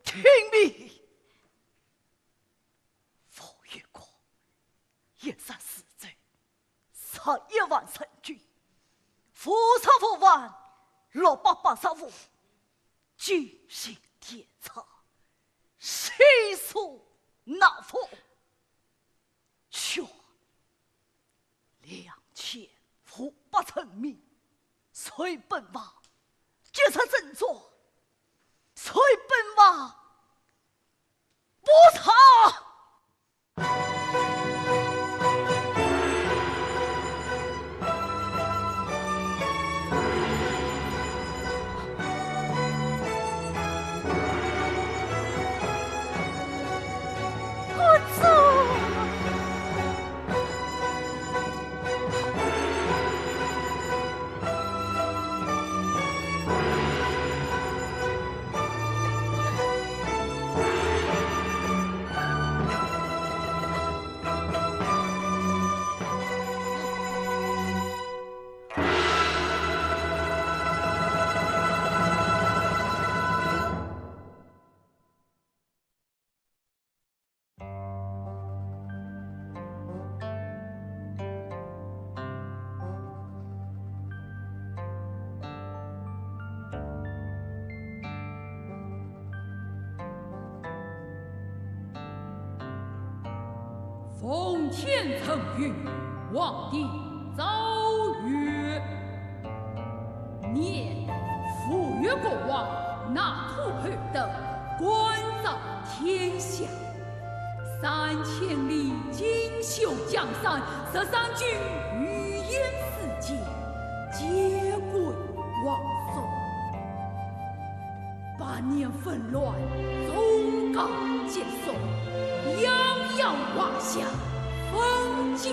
听命。 吴越国一十四州，十一万守军，五十五万六百八十五，九星电察，悉数纳服，全两千五百人马，随本王及时整装，随本王 不差。奉天承运，皇帝诏曰：念吴越国王那土侯等，官照天下，三千里锦绣江山，十三军，五万四千，皆归皇叔。 百年纷乱，总纲结束，洋洋华夏，分久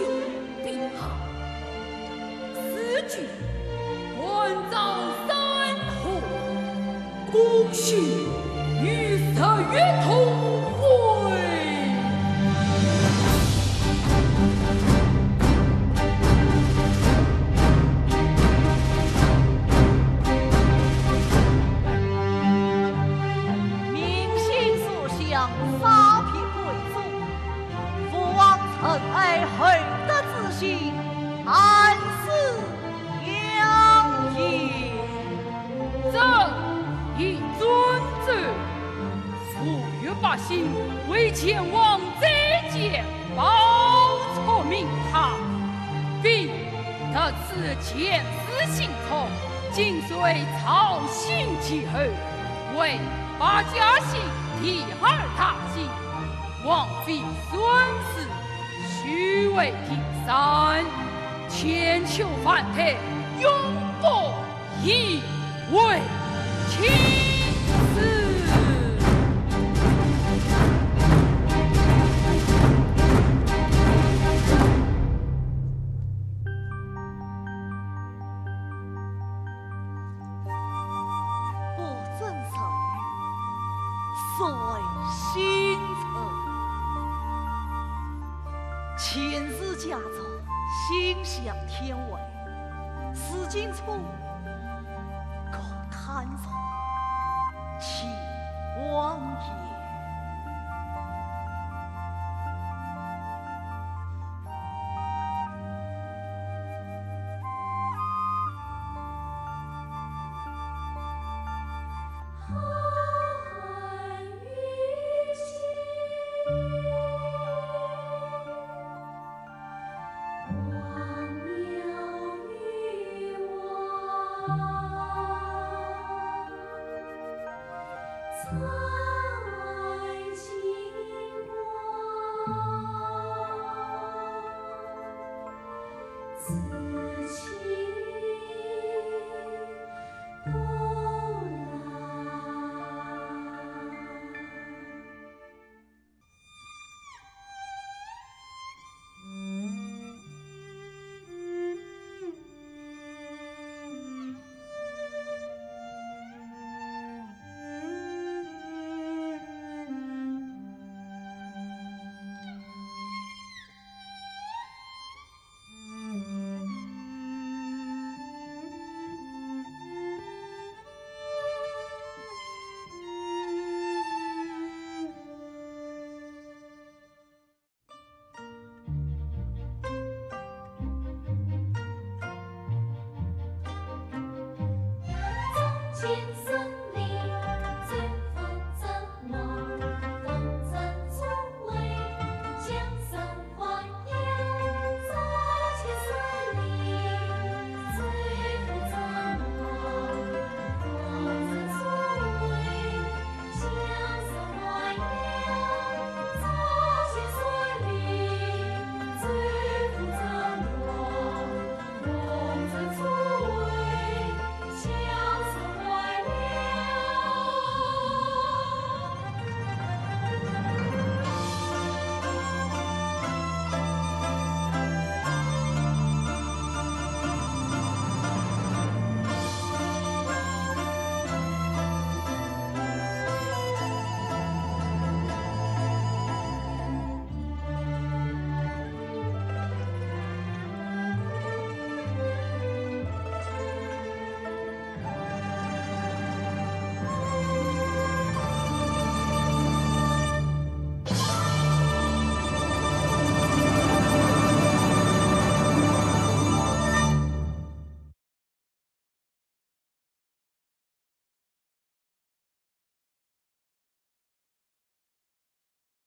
必合。此举，关照三河，功勋与日月同辉。 民心所向，杀伐贵族，父王仁爱厚德之心，安此 养也。朕已遵奏。吴越百姓为前往斩将，报仇明堂，并特赐千丝新襖，紧随朝廷其后，为百家姓第二大姓，王妃孙氏 许为第三，千秋万代，永不以为轻。不争朝御，谁为新臣？ 秦氏家族，心向天下，如今初，可叹若其亡也。